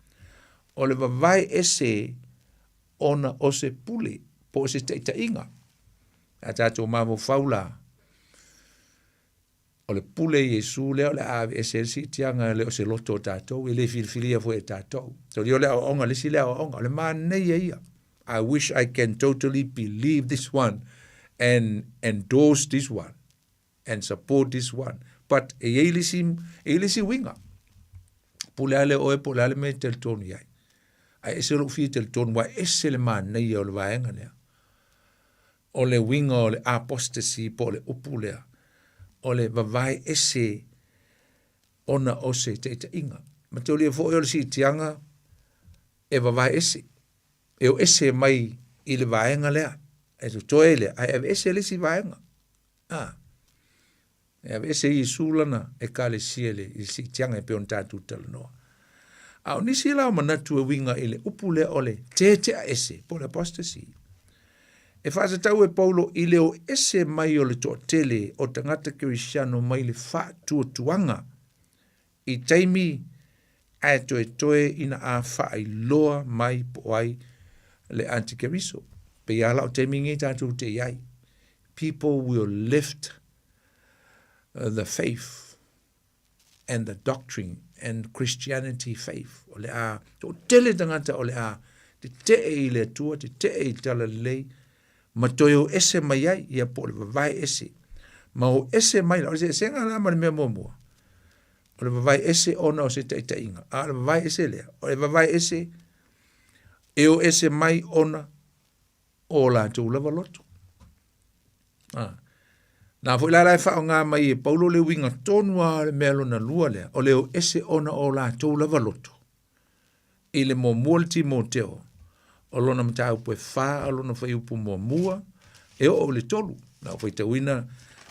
[SPEAKER 1] o le vavae ese ona o se pule po o se taitaiga. A tatou mafaufau la, o le pule Iesu lea o le a ave ese ai le siitiaga e le o se loto o tatou, e le filifilia foi e tatou. Solia o le aoaoga, le isi lea aoaoga, o le manaia ia. I wish I can totally believe this one and endorse this one and support this one. But e i ai le isi, e i ai le isi uiga. Pule lava lea o oe po o le a le mea e talitonu i ai. Ae ese lou fia talitonu, ua ese le manaia o le vaega lea. O le uiga o le apostasy po o le upu lea, o le vavae ese ona o se taitaiga. Mataulia foi o le siitiaga e vavae ese, e o ese mai i le vaega lea, e totoe lea, ae aveese le isi vaega. A, e aveese Iesu lana ekalesia i le, i le siitiaga e pei ona tatou talanoa. A o nisi la o manatu e uiga i le upu lea o le tetea ese, po o le apostasy, e faatatau e Paulo i le o ese mai o le toatele o tagata kerisiano mai le faatuatuaga i taimi ae toetoe ina a faailoa mai po o ai le antikeriso. Pei lava la o taimi nei tatou te i ai. People will lift the faith and the doctrine and Christianity faith. O le a toatele tagata o le a tetee i le Atua, tetee i le Talalelei, ma toe o ese mai ai, ia po o le vavae ese. Ma o ese mai la, o le eseesega la ma le mea muamua. O le vavae ese ona o se taitaiga. A o le vavae ese lea, o le vavae ese e o ese mai ona o latou lava loto. A. Na foi la la e faaaoga mai e Paulo le uiga tonu lava o le mea lona lua lea, o le o ese ona o latou lava loto. I le muamua le Timoteo, o lona mataupu e fa o lona fuaiupu muamua, E oo i le tolu, na ou faitauina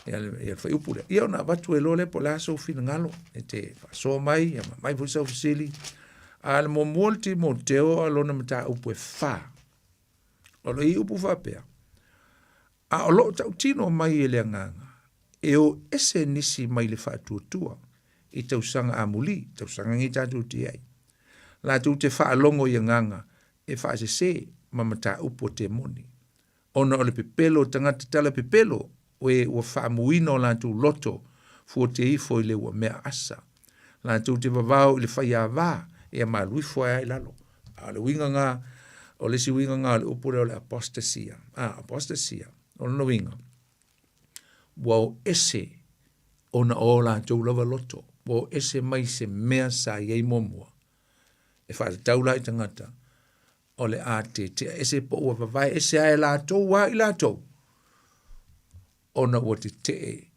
[SPEAKER 1] ia le, ia le fuaiupu lea. Ia ona avatu ai loa lea po o le a sou finagalo, e te faasoa mai, ia ma aumai foi sau fesili. A le muamua le Timoteo a lona mataupu e fa. O lo i ai upu faapea, a o loo tautino mai e le Agaga, e o ese nisi mai le faatuatua i tausaga amuli, tausaga nei tatou te i ai, latou te faalogo i agaga e faasese ma mataupu a temoni, ona o le pepelo o tagata tala pepelo, o e ua faamuina o latou loto fuate ifo i le ua mea asa. Latou te vavao i le faiava, ia malu ifo ai i lalo. A o le uiga na, o le isi uiga na o le upu lea o le apostasia. A, apostasia, o lona uiga, ua o ese ona o latou lava loto, ua o ese mai se mea sa i ai muamua. E faatatau la i tagata o le a tetea ese po ua vavae ese lava e latou lava i latou ona ua tetee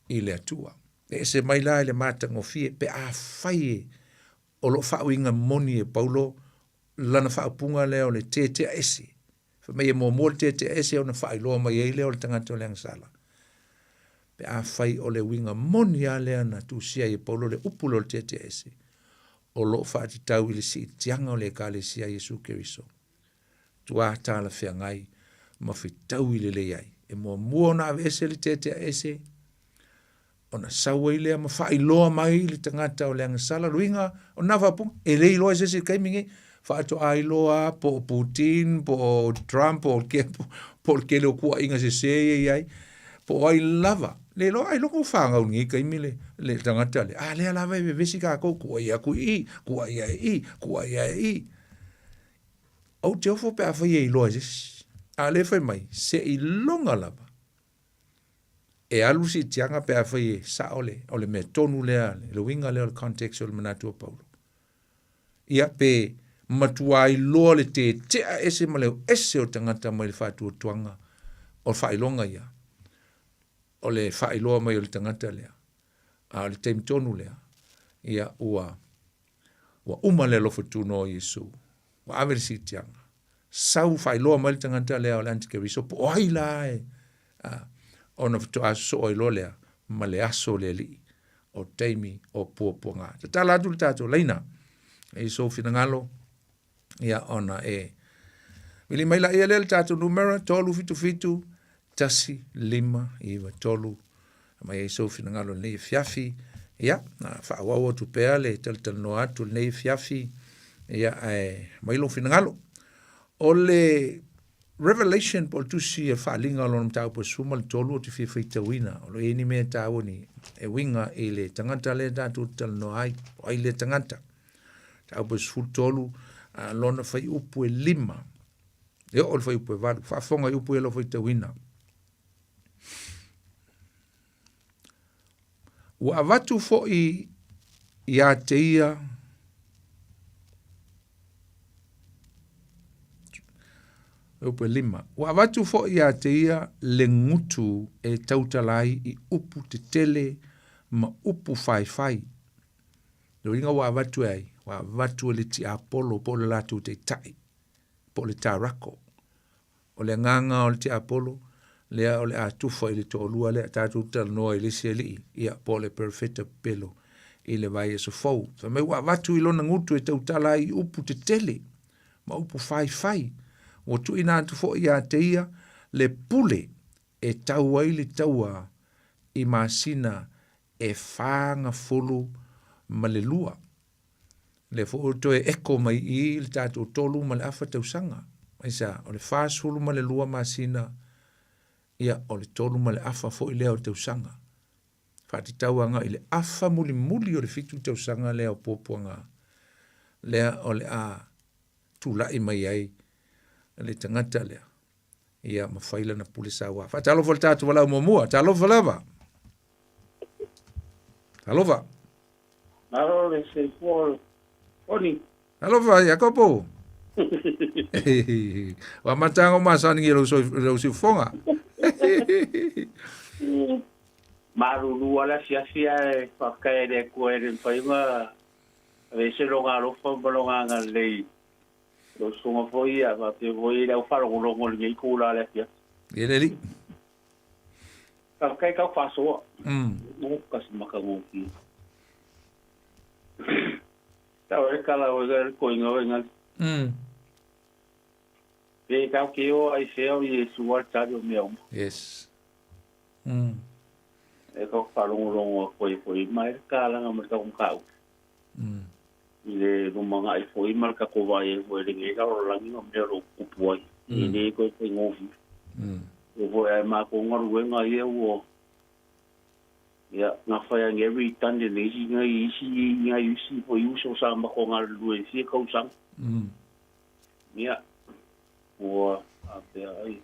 [SPEAKER 1] i le Atua. E ese mai la i le matagofie pe afai e o lo o faauiga moni e Paulo lana faaupuga lea o le tetea ese. Fai mai e muamua le tetea ese ona faailoa mai ai lea o le tagata o le agasala. Pe afai o le uiga moni lava lea na tusia ai e Paulo le upu lea o le tetea ese, o lo o faatatau i le siitiaga o le Ekalesia a Iesu Keriso, matua talafeagai ma fetaui lelei ai. E muamua ona aveese le tetea ese, ona sau ai lea ma faailoa mai le tagata o le agasala, luiga o lena faaupuga, e le iloa e se isi i le taimi lenei, faatoa iloa po o Putin, po o Trump, po o le, po o le tele o tuuaiga sese ia e i ai, po o ai lava, le iloa ailoga ua fanau i lenei taimi le, le tagata lea, a lea lava e vevesi tatou, tuuai atu i i, tuuai ae i i, tuuai ae i i. Ou te ofo pe afai e iloa e se isi. A o lea e fai mai, seiloga lava e alu le siitiaga pe afai e sao le, o le mea tonu lea, le uiga lea o le context o le manatu o Paulo. Ia pe matua iloa le tetea ese ma le ese o tagata mai le faatuatuaga o faailoga ia, o le faailoa mai o le tagata lea, a o le taimi tonu lea, ia ua ua uma le alofa tunoa o Iesu, ua ave le siitiaga, sau faailoa mai le tagata lea o le antikeriso, po o ai la e, a, ona faatoa sosoo ai loa lea ma le aso o le Alii, o taimi o puapuaga. Tatala atu le tatou laina i sou finagalo, ia ona e vili mai laia lea le tatou numera 377 1593 mai ai sou finagalo i lenei afiafi. Ia, na faaauau atu pea le talatalanoa atu i lenei afiafi, ia, ae mai lou finagalo. O le Revelation po o le tusi o le faaaliga o lona mataupu e 13 ou te fia faitauina, o lo o i ai ni mea taua ni e uiga i le tagata lea tatou te talanoa ai, o ai lea tagata. Mataupu e 13, lona fuaiupu e 5, e oo i le fuaiupu e 8, faafofoga i upu ia o lo o faitauina. Ua avatu foi ia te ia upu e lima. Ua avatu foi ia te ia le gutu e tautala ai i upu tetele ma upu faifai. Le uiga ua avatu e ai? Ua avatu e le tiapolo po o le latou taitai, po o le tarako. O le agaga o le tiapolo, lea o le a tufa i le toalua lea, tatou talanoa i le isi alii, ia, po o le perofeta pepelo i le vaiaso fou. Fai mai ua avatu i lona gutu e tautala ai i upu tetele ma upu faifai. Ua tuuina atu foi ia te ia le pule e tau ai le taua i masina e 42. Lea foi ua toe echo mai i i le tatou 3.5 tausaga. Aisea? O le 42 masina, ia, o le 3.5 foi lea o tausaga. Faatatau agai i le afa mulimuli o le 7 tausaga lea o puapuaga, lea o le a tulai mai ai le tagata lea, ia ma fai lana pule saua. Faatalofa le tatou valaau muamua. Talofa lava. Talofa.
[SPEAKER 2] Malo le soifua Tony.
[SPEAKER 1] Talofa Iakopo. Ua amata ona masani i lou siufofoga.
[SPEAKER 2] Malulu lava le afiafi ae faafetai i le Atua e le mafai ona aveese lona alofa ma lona agalelei Lau susuga foi ia faapea foi le au faalogologo i lenei itula o le afiafi.
[SPEAKER 1] Ia le alii.
[SPEAKER 2] Faafetai tau faasoa. O kasi matagofie. Tau e kala o le koinga o inga. Pe tau ke o ai fea o Iesu a tali o mea uma.
[SPEAKER 1] Yes.
[SPEAKER 2] E kau whalongolongo a koe koe mai le kalanga ma le kau mkau. I le lumanga i foi ma le kako vai e foi le nge kau langi o mea ro kupu ai. I le koe koe ngofi. E foi ai mā ko ngaruenga i e ua. Ia, ngā whai a nge ritane nei isi ngai isi ngai isi foi uso sa ma ko ngā lue fia kausanga. Ia, ua a pea ai.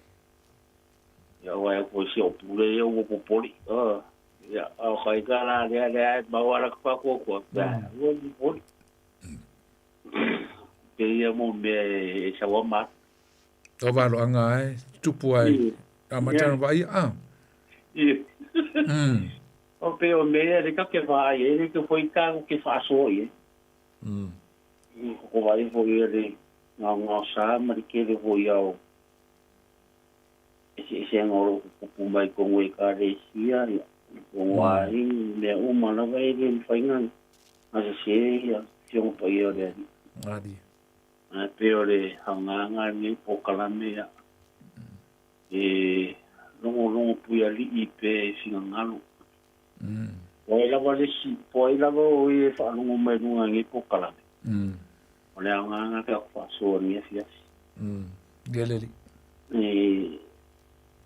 [SPEAKER 2] Ia, ua e koe si o pule ia ua popoli. Ia, au kai ka la lea lea e mau ala ka whakua kua. Pea, ua popoli. Pe ia mo mea e sawa mā.
[SPEAKER 1] O valoaga e tupu ai. A matana vai a.
[SPEAKER 2] Ia. O pe o mea le ka ke vai e le ke foi ka ke whaasoa ia. I ko vai foi ia le ngā ngā sa ma le kele foi au. E se se ngoro kupu mai ko ngoi ka le sia ia. Ko ngā i mea uma lava e le whainga. A se se ia fionga pa ia le ali.
[SPEAKER 1] Ali.
[SPEAKER 2] A pe o le hanganga nei po kalame ia. E longo longo pui ali i pe fingangalo. Poi lava le si, poi lava o e whaalongo mai lunga ngi po kalame. O le hanganga ka whasoa ni afi afi.
[SPEAKER 1] Geleli.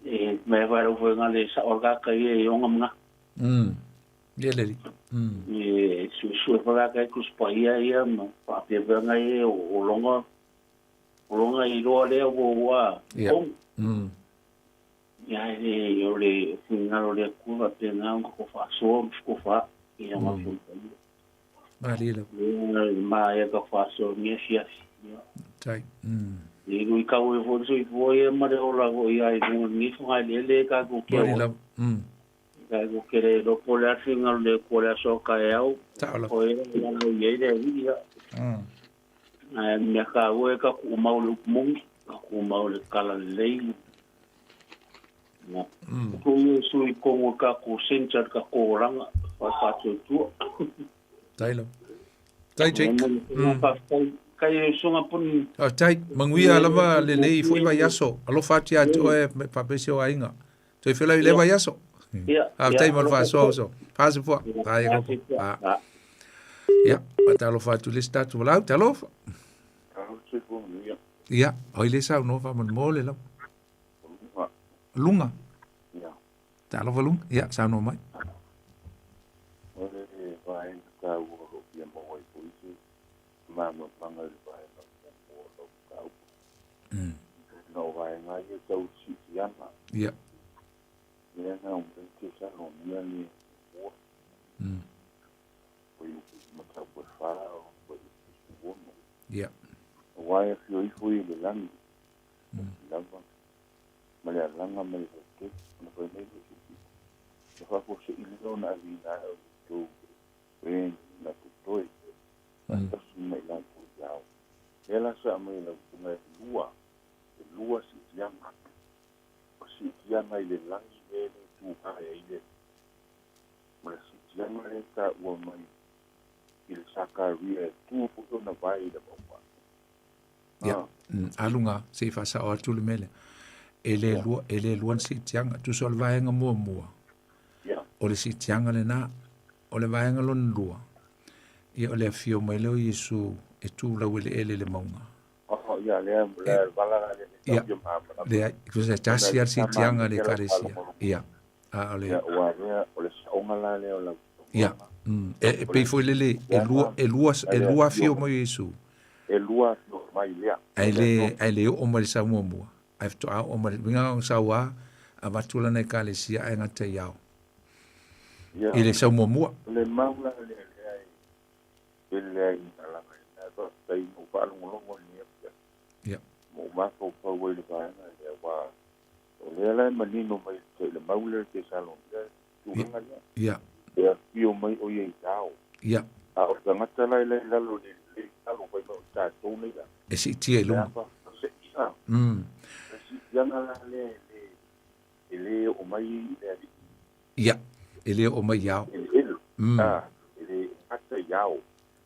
[SPEAKER 2] E me whaero fwe ngā le sa orga ka i e onga mga.
[SPEAKER 1] Geleli.
[SPEAKER 2] E su su e whaka kai kuspa ia ia ma whaapia pea ngai e o longa o longa i roa lea o ua kong. Ia e o le fingalo lea kua pea ngā unga ko whaasoa ko wha i a ngā whio.
[SPEAKER 1] Marila.
[SPEAKER 2] Ma e ka whaasoa ni afi afi.
[SPEAKER 1] Tai.
[SPEAKER 2] I rui kau e fōri sui fōi e mare o la ko ia i runga ni whangai le le ka ko kia
[SPEAKER 1] Marila.
[SPEAKER 2] Ka ko kere ropo le afi ngā le ko le aso ka e au.
[SPEAKER 1] Ta'ala.
[SPEAKER 2] O e la lau i le ia. Ai mea ka ue ka ku mau le upumongi, ka ku mau le kala lei. Ko ia sui kongo ka ko sencha ka ko ranga pa pa tua.
[SPEAKER 1] Tai la. Tai Jake.
[SPEAKER 2] Kai e songa puni.
[SPEAKER 1] O tai manguia lava le lei foi vai aso. Alofa ati atu e pa pese o ainga. Toi fela i le vai aso.
[SPEAKER 2] Ia.
[SPEAKER 1] A tai mo fa so so. Pasi fua. Tai ko. A. Ia, patalofa atu le statu lau talofa. Ia, oi le sau no fa mon mole lau. Lunga.
[SPEAKER 3] Ia.
[SPEAKER 1] Talofa lunga. Ia, sau no mai.
[SPEAKER 3] O le vaega taua o lo fia maua ai foi se malamalamaga i le vaega muamua o lau mataupu. Na o vaega ia tau siitiaga.
[SPEAKER 1] Ia.
[SPEAKER 3] Lea na aumai Tesalonia le muamua. Oi upu mataupu e 4 o oi upu 6.
[SPEAKER 1] Ia.
[SPEAKER 3] Aua e afio ifo i le lagi. Lava. Ma le alaga ma le vaitele. Ona fai mai le suki. E faafose'i lea ona avina ae o tou e na totoe. Faatasi ma i latou iao. Lea la sa aumai e lau susuga e lua. E lua siitiaga. O siitiaga i le lagi lea le tuha e ai le ma le siitiaga lea taua mai i le Sakaria e tu foi ona vae i le mauga.
[SPEAKER 1] Ia, alunga se i faasa'o atu le mea lea. E le lua, e le lua ni siitiaga, tusa o le vaega muamua.
[SPEAKER 3] Ia.
[SPEAKER 1] O le siitiaga lenā, o le vaega lona lua. Ia o le afio mai lea o Iesu e tu laueleele i le mauga.
[SPEAKER 3] Oh, ia, lea, lea vala la le
[SPEAKER 1] Ia.
[SPEAKER 3] tau malamalama.
[SPEAKER 1] Leai, tusa tasi lava le siitiaga a le ekalesia. Ia, a o le
[SPEAKER 3] Ia, ua lea, o le sa'oga la lea o lau
[SPEAKER 1] Ia, e pei foi lele, e lua, e lua, e lua afio mai o Iesu.
[SPEAKER 3] E lua afio mai lea.
[SPEAKER 1] Ae le oo mai le sau muamua. Ae faatoa oo mai le uiga o sau a, avatu lana ekalesia ae gata i ao.
[SPEAKER 3] Ia.
[SPEAKER 1] I le sau muamua.
[SPEAKER 3] O le mau la lea lea e leai alaga i la faafetai na ou faalogologo i lenei afiafi.
[SPEAKER 1] Ia.
[SPEAKER 3] Ma ou mafaufau ai i le vaega lea, aua o lea la e manino mai i le mau lea o le Tesalonika le tulaga lea.
[SPEAKER 1] Ia.
[SPEAKER 3] E afio mai o ia i ao.
[SPEAKER 1] Ia.
[SPEAKER 3] A o tagata la e la i lalo i le i lalo fai mai o tatou nei la.
[SPEAKER 1] E siitia i luga.
[SPEAKER 3] Le siitiaga la lea e le, e le oo mai i le alii.
[SPEAKER 1] Ia, e le oo mai i ao.
[SPEAKER 3] Eleele, e le gata i ao.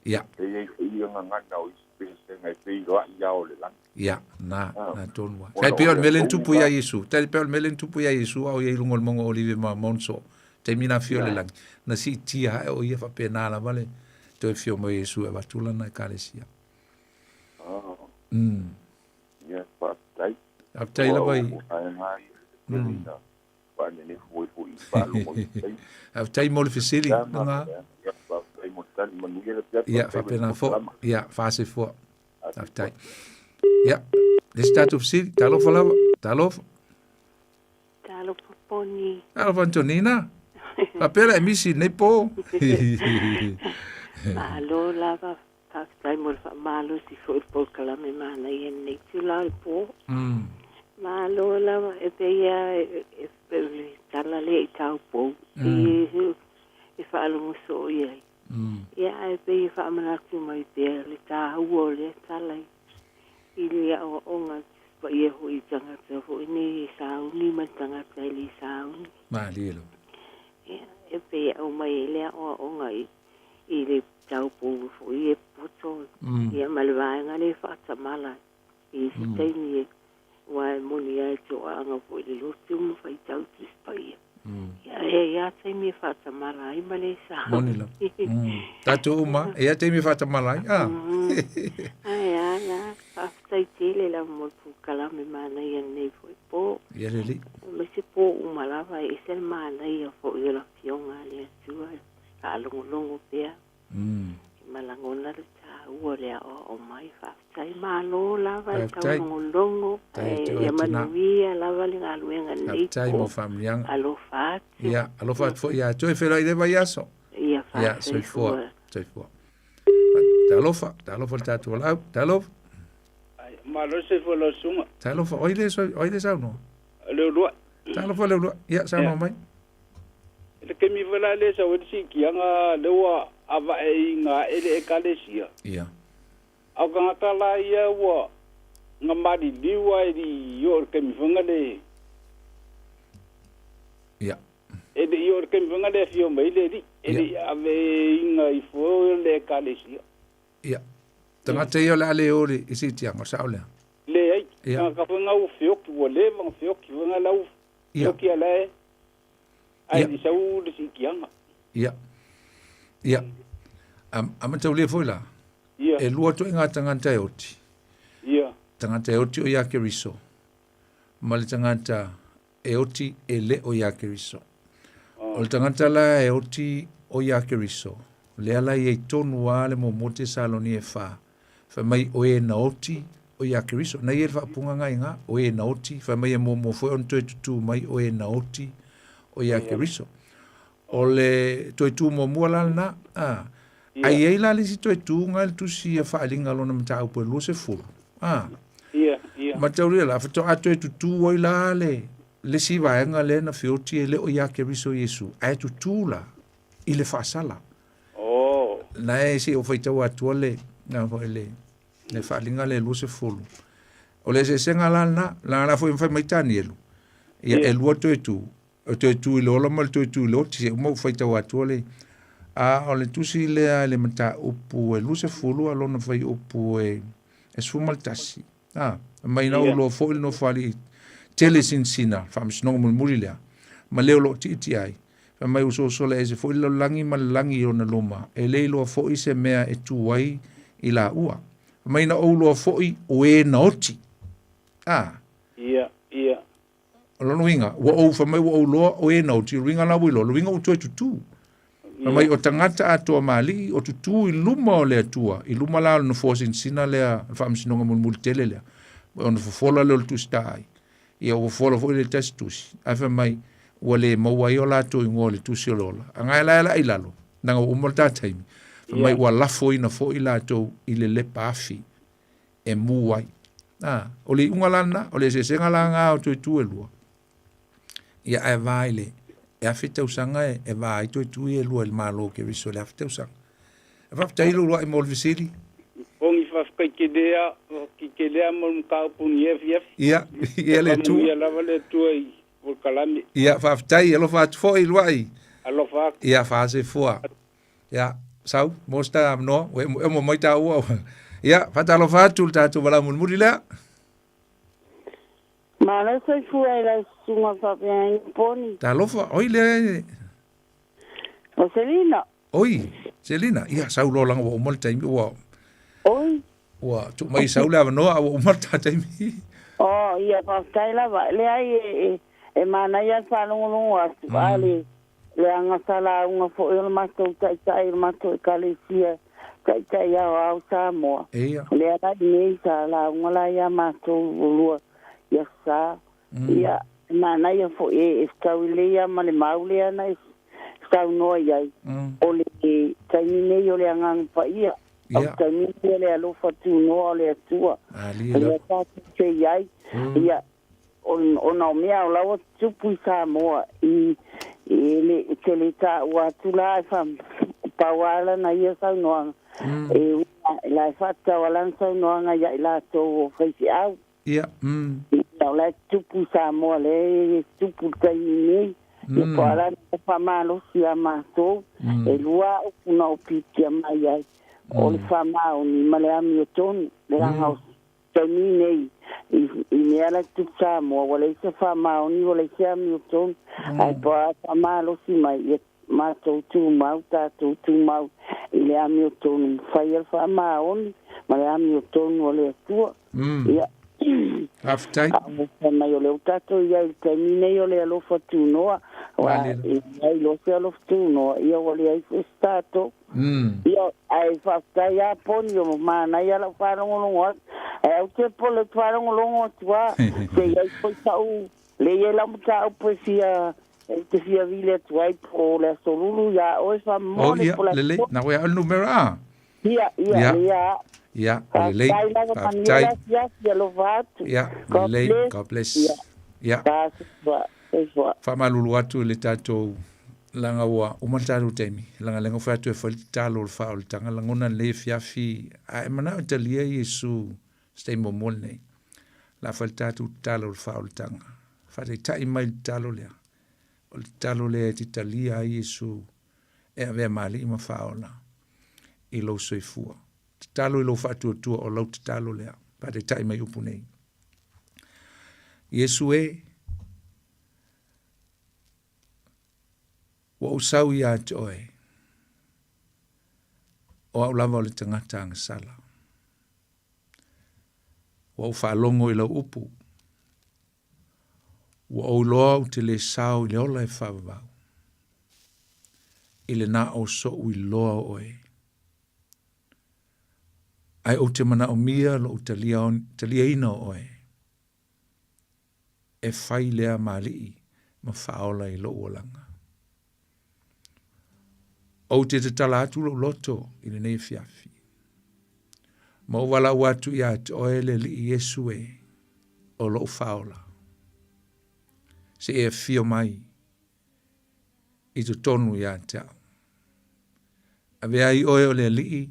[SPEAKER 3] E i ai foi ia gagana o isi pesega e feiloai ao o le lagi.
[SPEAKER 1] Ia, na, na tonu lava. Tai pei o le mea lea na tupu ia Iesu. Tai pei o le mea lea na tupu ia Iesu a o i ai i luga o le mauga o Olive ma Mount Soo. Taimi na afio le lagi, na siitia ae o ia faapena lava le toe afio mai o Iesu e avatu lana Ekalesia.
[SPEAKER 3] Ia, faafetai.
[SPEAKER 1] Faafetai lava i.
[SPEAKER 3] Faanenefu ai foi i faalogo i tai.
[SPEAKER 1] Faafetai mo le fesili. Luga.
[SPEAKER 3] Ia, faafetai mo le tali, manuia le afiafi.
[SPEAKER 1] Ia, faapena foi. Ia, faasoifua. Faafetai. Ia, le isi tatou fesili, talofa lava, talofa.
[SPEAKER 4] Talofa Poni.
[SPEAKER 1] Talofa Antonina. Faapea la e misi i lenei po.
[SPEAKER 4] Malo lava, faafetai mo le faamalosi foi i le polokalame manaia i lenei itula o le po. Malo lava, e pei lava e pei o le tala lea i taupou e faalogo soo i ai. Ia ae pei e faamanatu mai pea le taua o lea tala i le aoaoga paia foi i tagata foi nei e sauni ma le tagata e le sauni.
[SPEAKER 1] Malie lava.
[SPEAKER 4] Ia, e pei e aumai ai le aoaoga i le taupou foi e poto, ia ma le vaega lea e faatamala i isi taimi aua e moni lava e toaaga foi i le lotu ma faitau Tusi Paia. Ia, e i ai lava taimi e faatamala ai ma le sauni.
[SPEAKER 1] Moni lava. Tatou uma, e i ai taimi e faatamala ai.
[SPEAKER 4] Ae a la, faafetai tele lava mo le polokalame manaia lenei foi po.
[SPEAKER 1] Ia lelei.
[SPEAKER 4] Aemaise po uma lava, e ese le manaia foi o le Afioga a le Atua e faalogologo pea. Ma lagona le taua o le aoao mai. Faafetai malo lava i taulogologo. Ia manuia lava le galuega lenei po.
[SPEAKER 1] Faafetai mo faamanuiaga.
[SPEAKER 4] Alofa atu.
[SPEAKER 1] Ia, alofa atu foi ia te oe. Feiloai i le vaiaso.
[SPEAKER 4] Ia,
[SPEAKER 1] Ia, soifua. Soifua. Talofa, talofa le tatou valaau. Talofa.
[SPEAKER 5] Malo le soifua lau susuga.
[SPEAKER 1] Talofa, o ai le, o ai le saunoa?
[SPEAKER 5] Leuluai.
[SPEAKER 1] Talofa Leuluai. Ia, saunoa mai.
[SPEAKER 5] I le taimi foi la lea e sau ai le siikiaga lea ua avaeina ae le Ekalesia.
[SPEAKER 1] Ia.
[SPEAKER 5] A o tagata la ia ua na maliliu a e le i oo i le taimi foi na le.
[SPEAKER 1] Ia.
[SPEAKER 5] E le i oo i le taimi foi na le afio mai ai le Alii. E le i aveina ifo le Ekalesia.
[SPEAKER 1] Ia. Tagata ia o le a le o i siitiaga, o le sao lea?
[SPEAKER 5] Leai.
[SPEAKER 1] Ia.
[SPEAKER 5] Tagata foi na ua feoki, ua leva ona feoki foi na la ua feoki a la e. Ae le i sau le siikiaga.
[SPEAKER 1] Ia. Ia. A mataulia foi la.
[SPEAKER 5] Ia.
[SPEAKER 1] E lua toaiga tagata e oti.
[SPEAKER 5] Ia.
[SPEAKER 1] Tagata e oti o ia Keriso ma le tagata e oti e le o ia Keriso. O le tagata la e oti o ia Keriso, lea la e i ai tonu lava le muamua Tesalonia e fa, fai mai o e na oti o ia Keriso. Na i ai le faapuga ga iga, o e na oti, fai mai e muamua foi ona toe tutū mai o e na oti o ia Keriso. O le toe tū muamua la lena, a. Ae i ai la le isi toe tū ga i le tusi ia Faaaliga lona mataupu e 20, a. Mataulia la, faatoa toe tutū ai la le le isi vaega lea na feoti e le o ia Keriso Iesu, ae tutū la i le faasala. Na e se i ou faitau atua le, na foi le, le Faaaliga lea e 20. O le eseesega la lena, leaga la foi ma fai mai Tanielu, ia e lua toe tū, o toe tū i le ola ma le toe tū i le oti, se uma ou faitau atua le, a o le tusi lea i le mataupu e 20 a lona fuaiupu e 11. A, mai na ou iloa foi le nofoalii tele sinasina, faamasinoga mulimuli lea, ma le o lo o tiitii ai. Fai mai ua sosola ese foi le lalolagi ma le lagi i ona luma, e le iloa foi se mea e tu ai i laua. Fai mai na ou iloa foi o e na oti. A.
[SPEAKER 5] Ia, ia.
[SPEAKER 1] O lona uiga, ua ou fai mai ua ou iloa o e na oti, o le uiga la ua iloa, o le uiga ua toe tutū. Fai mai o tagata atoa ma alii o tutū i luma o le Atua, i luma la o le nofoa sinasina lea, le faamasinoga mulimuli tele lea, ona fofola lea o le tusi taai. Ia ua fofola foi le tasi tusi, ae fai mai ua le maua ai o latou igoa i le tusi o le ola. Aga e lae la i lalo, leaga ua uma le ta taimi. Fai mai ua lafoina foi latou i le lepa afi e mū ai. A, o le iuga la lena, o le eseesega la ga o toe tū e lua. Ia ae va i le e afe tausaga e va ai toe tū ia e lua i le Malo o Keriso i le afe tausaga. E faafetai Leuluai mo le fesili.
[SPEAKER 5] Ongi faafetai tele a, tele a mo le mataupu i lenei afiafi.
[SPEAKER 1] Ia, ia le Atua.
[SPEAKER 5] Faamanuia lava le Atua i polokalame.
[SPEAKER 1] Ia, faafetai, alofa atu foi Luai.
[SPEAKER 5] Alofa atu.
[SPEAKER 1] Ia, faasoifua. Ia, sau, mo se ta avanoa, ua emoemo mai taua. Ia, faatalofa atu le tatou valaau mulimuli lea.
[SPEAKER 4] Malo soifua i lau susuga faafeagaiga Poni.
[SPEAKER 1] Talofa, oi lea.
[SPEAKER 4] O Selina.
[SPEAKER 1] Oi, Selina, ia sau loa leaga ua uma le taimi ua.
[SPEAKER 4] Oi.
[SPEAKER 1] Ua tuu mai sau le avanoa a ua uma le ta taimi.
[SPEAKER 4] Oh, ia faafetai lava. Leai e, e, e manaia le faalogologo atu, a le leaga sa lauga foi o le matou taitai o le matou ekalesia Taitai Aoao Samoa.
[SPEAKER 1] Ia.
[SPEAKER 4] Lea la i nei sa lauga la ia matou ua lua i Aso Sa. Ia, e manaia foi e fetaui lelei lava ma le mau lea na e saunoa i ai, o le taimi nei o le Agaga Paia, o le taimi nei o le alofa tunoa o le Atua, lea tatou te i ai. Ia, ona o mea o la ua tutupu i Samoa, i, e te le taua atu la e pau lava lana ia saunoaga, e uiga la e faatatau lava lana saunoaga ia i latou o faifeau.
[SPEAKER 1] Ia, mm.
[SPEAKER 4] Ia, o la e tutupu i Samoa, lea e tutupu i le taimi nei. Ia, po o a la le mea faamalosi ia matou, e lua upu na ou pipikia mai ai, o le faamaoni ma le amiotonu, leaga o taimi nei i mea la e tutupu Samoa, ua leai se faamaoni, ua leai se amiotonu, ae po o a faamalosi mai, ia matou tumau, tatou tumau i le amiotonu, faia le faamaoni ma le amiotonu a le Atua. Ia.
[SPEAKER 1] Faafetai.
[SPEAKER 4] A o mai o lea ua tatou i ai i le taimi nei o le alofa tunoa, aua e leai loa se alofa tunoa, ia ua leai foi se tatou. Ia, ae faafetai lava Poni, o manaia lau faalogologo atu. Ae au te pole ou te faalogologo atu lava, se i ai foi sa'u, lea e i ai lau mataupu e fia E te fia vili atu ai po o le Aso Lulu iā oe
[SPEAKER 1] Oh,
[SPEAKER 4] faamolemole
[SPEAKER 1] ia,
[SPEAKER 4] po o le Aso
[SPEAKER 1] lelei.
[SPEAKER 4] Fono.
[SPEAKER 1] Na koe au le numera a?
[SPEAKER 4] Ia, ia,
[SPEAKER 1] Ia.
[SPEAKER 4] lea a.
[SPEAKER 1] Ia, o lelei.
[SPEAKER 4] Faafetai lava, manuia
[SPEAKER 1] Faafetai.
[SPEAKER 4] le afiafi, alofa atu.
[SPEAKER 1] Ia,
[SPEAKER 4] God
[SPEAKER 1] lelei.
[SPEAKER 4] bless.
[SPEAKER 1] God bless.
[SPEAKER 4] Ia.
[SPEAKER 1] Ia.
[SPEAKER 4] Ka soifua, soifua.
[SPEAKER 1] Faamalulu atu i le tatou leaga ua uma le tatou taimi, leaga lea na ou fai atu e fai le tatalo o le faaolataga, lagona lenei afiafi, a e manao e talia Iesu se taimi muamua lenei, o le a fai le tatou tatalo o le faaolataga. Faataitai mai le tatalo lea. O le tatalo lea e te talia ai Iesu e avea ma Alii ma Faaola i lou soifua. Tatalo i lou faatuatua o lau tatalo lea. Faataitai mai upu nei. Iesu e, ua ou sau ia te oe, o au lava o le tagata agasala. Ua ou faalogo i lau upu, Ua ou iloa ou te le sao i le ola e faavavau, i lena o soʻu iloa o oe. Ae ou te manaomia loʻu talia, taliaina o oe, e fai lea ma alii ma faaola i loʻu olaga. Ou te tatala atu lou loto i lenei afiafi. Ma ou valaau atu ia te oe le Alii Iesu e, o lou faaola. Se e afio mai i totonu ia te au. Avea ai oe o le Alii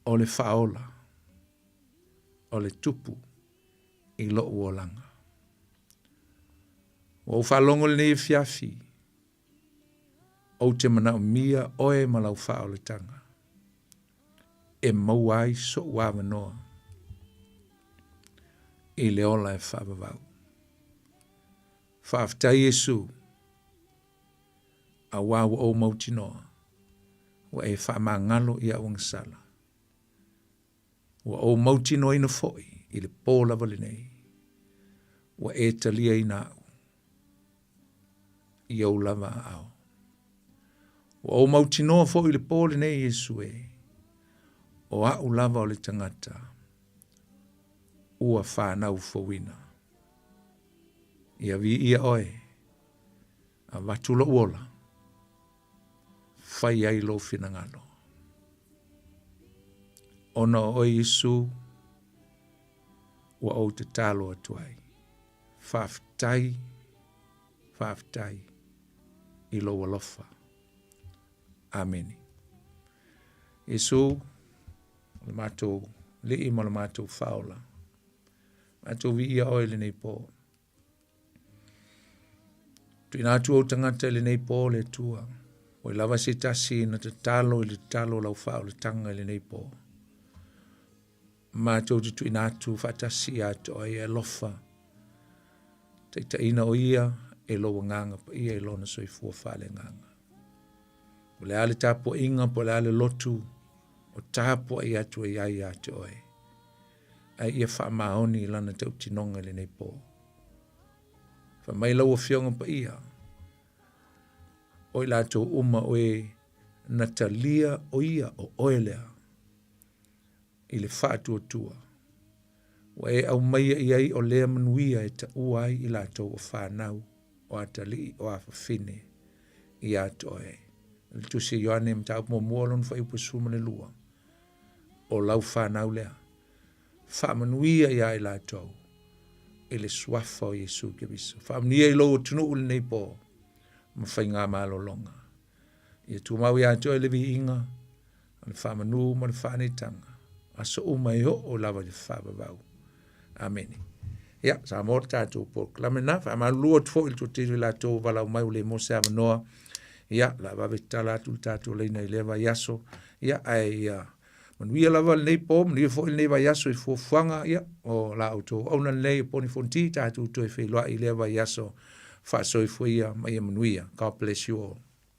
[SPEAKER 1] o le faaola, o le tupu i lou olaga. Ua ou faalogo lenei afiafi, ou te manaomia oe ma lau faaolataga e maua ai soʻu avanoa i le ola e faavavau. Faafetai Iesu, auā ua ou mautinoa, ua e faamagalo i au agasala. Ua ou mautinoaina foi i le pō lava lenei, ua e taliaina au i ou lava aao. Ua ou mautinoa foi i le pō lenei, Iesu e, o au lava o le tagata ua fanau fouina. Ia viia oe, avatu lou ola, fai ai lou finagalo. Ona o oe Iesu, ua ou tatalo atu ai. Faafetai, faafetai i lou alofa. Amene. Iesu, o le matou lii ma le matou faaola. Matou viia oe i lenei pō. Tuuina atu ou tagata i lenei po le Atua, ua i lava se tasi na tatalo i le tatalo o lau faaolataga i lenei po. Matou te tuuina atu faatasi ia te oe e alofa, taitaiina o ia e lou agaga paia i lona soifua faaleagaga. O le a le tapuaiga po o le a le lotu o tapuai atu ai ai ia te oe, ae ia faamaoni i lana tautinoga i lenei po. Fai mai lau Afioga Paia, o i latou uma o e na talia o ia o oe lea i le faatuatua, ua e aumaia i ai o lea manuia e taua ai i latou o fanau, o atalii, o afafine ia te oe. O le tusi a Ioane mataupu muamua lona fuaiupu 12, o lau fanau lea. Faamanuia ia i latou i le suafa o Iesu Keriso. Faamanuia i lou atunuu lenei po ma faiga malologa. Ia tumau ia te oe le viiga, o le faamanu ma le faaneetaga, aso uma e oo lava i le faavavau. Amene. Ia, Samoa le tatou polokalame na. Faamalulu atu foi i le toatele o i latou ua valaau mai ua le maua se avanoa. Ia, o le a vave tatala atu le tatou laina i lea vaiaso. Ia, ae ia manuia lava lenei po, manuia foi lenei vaiaso i fuafuaga, ia, o la outou auauna lenei o Poni Fonoti, tatou toe feiloai i lea vaiaso. Faasoifua ia ma ia manuia. God bless you all.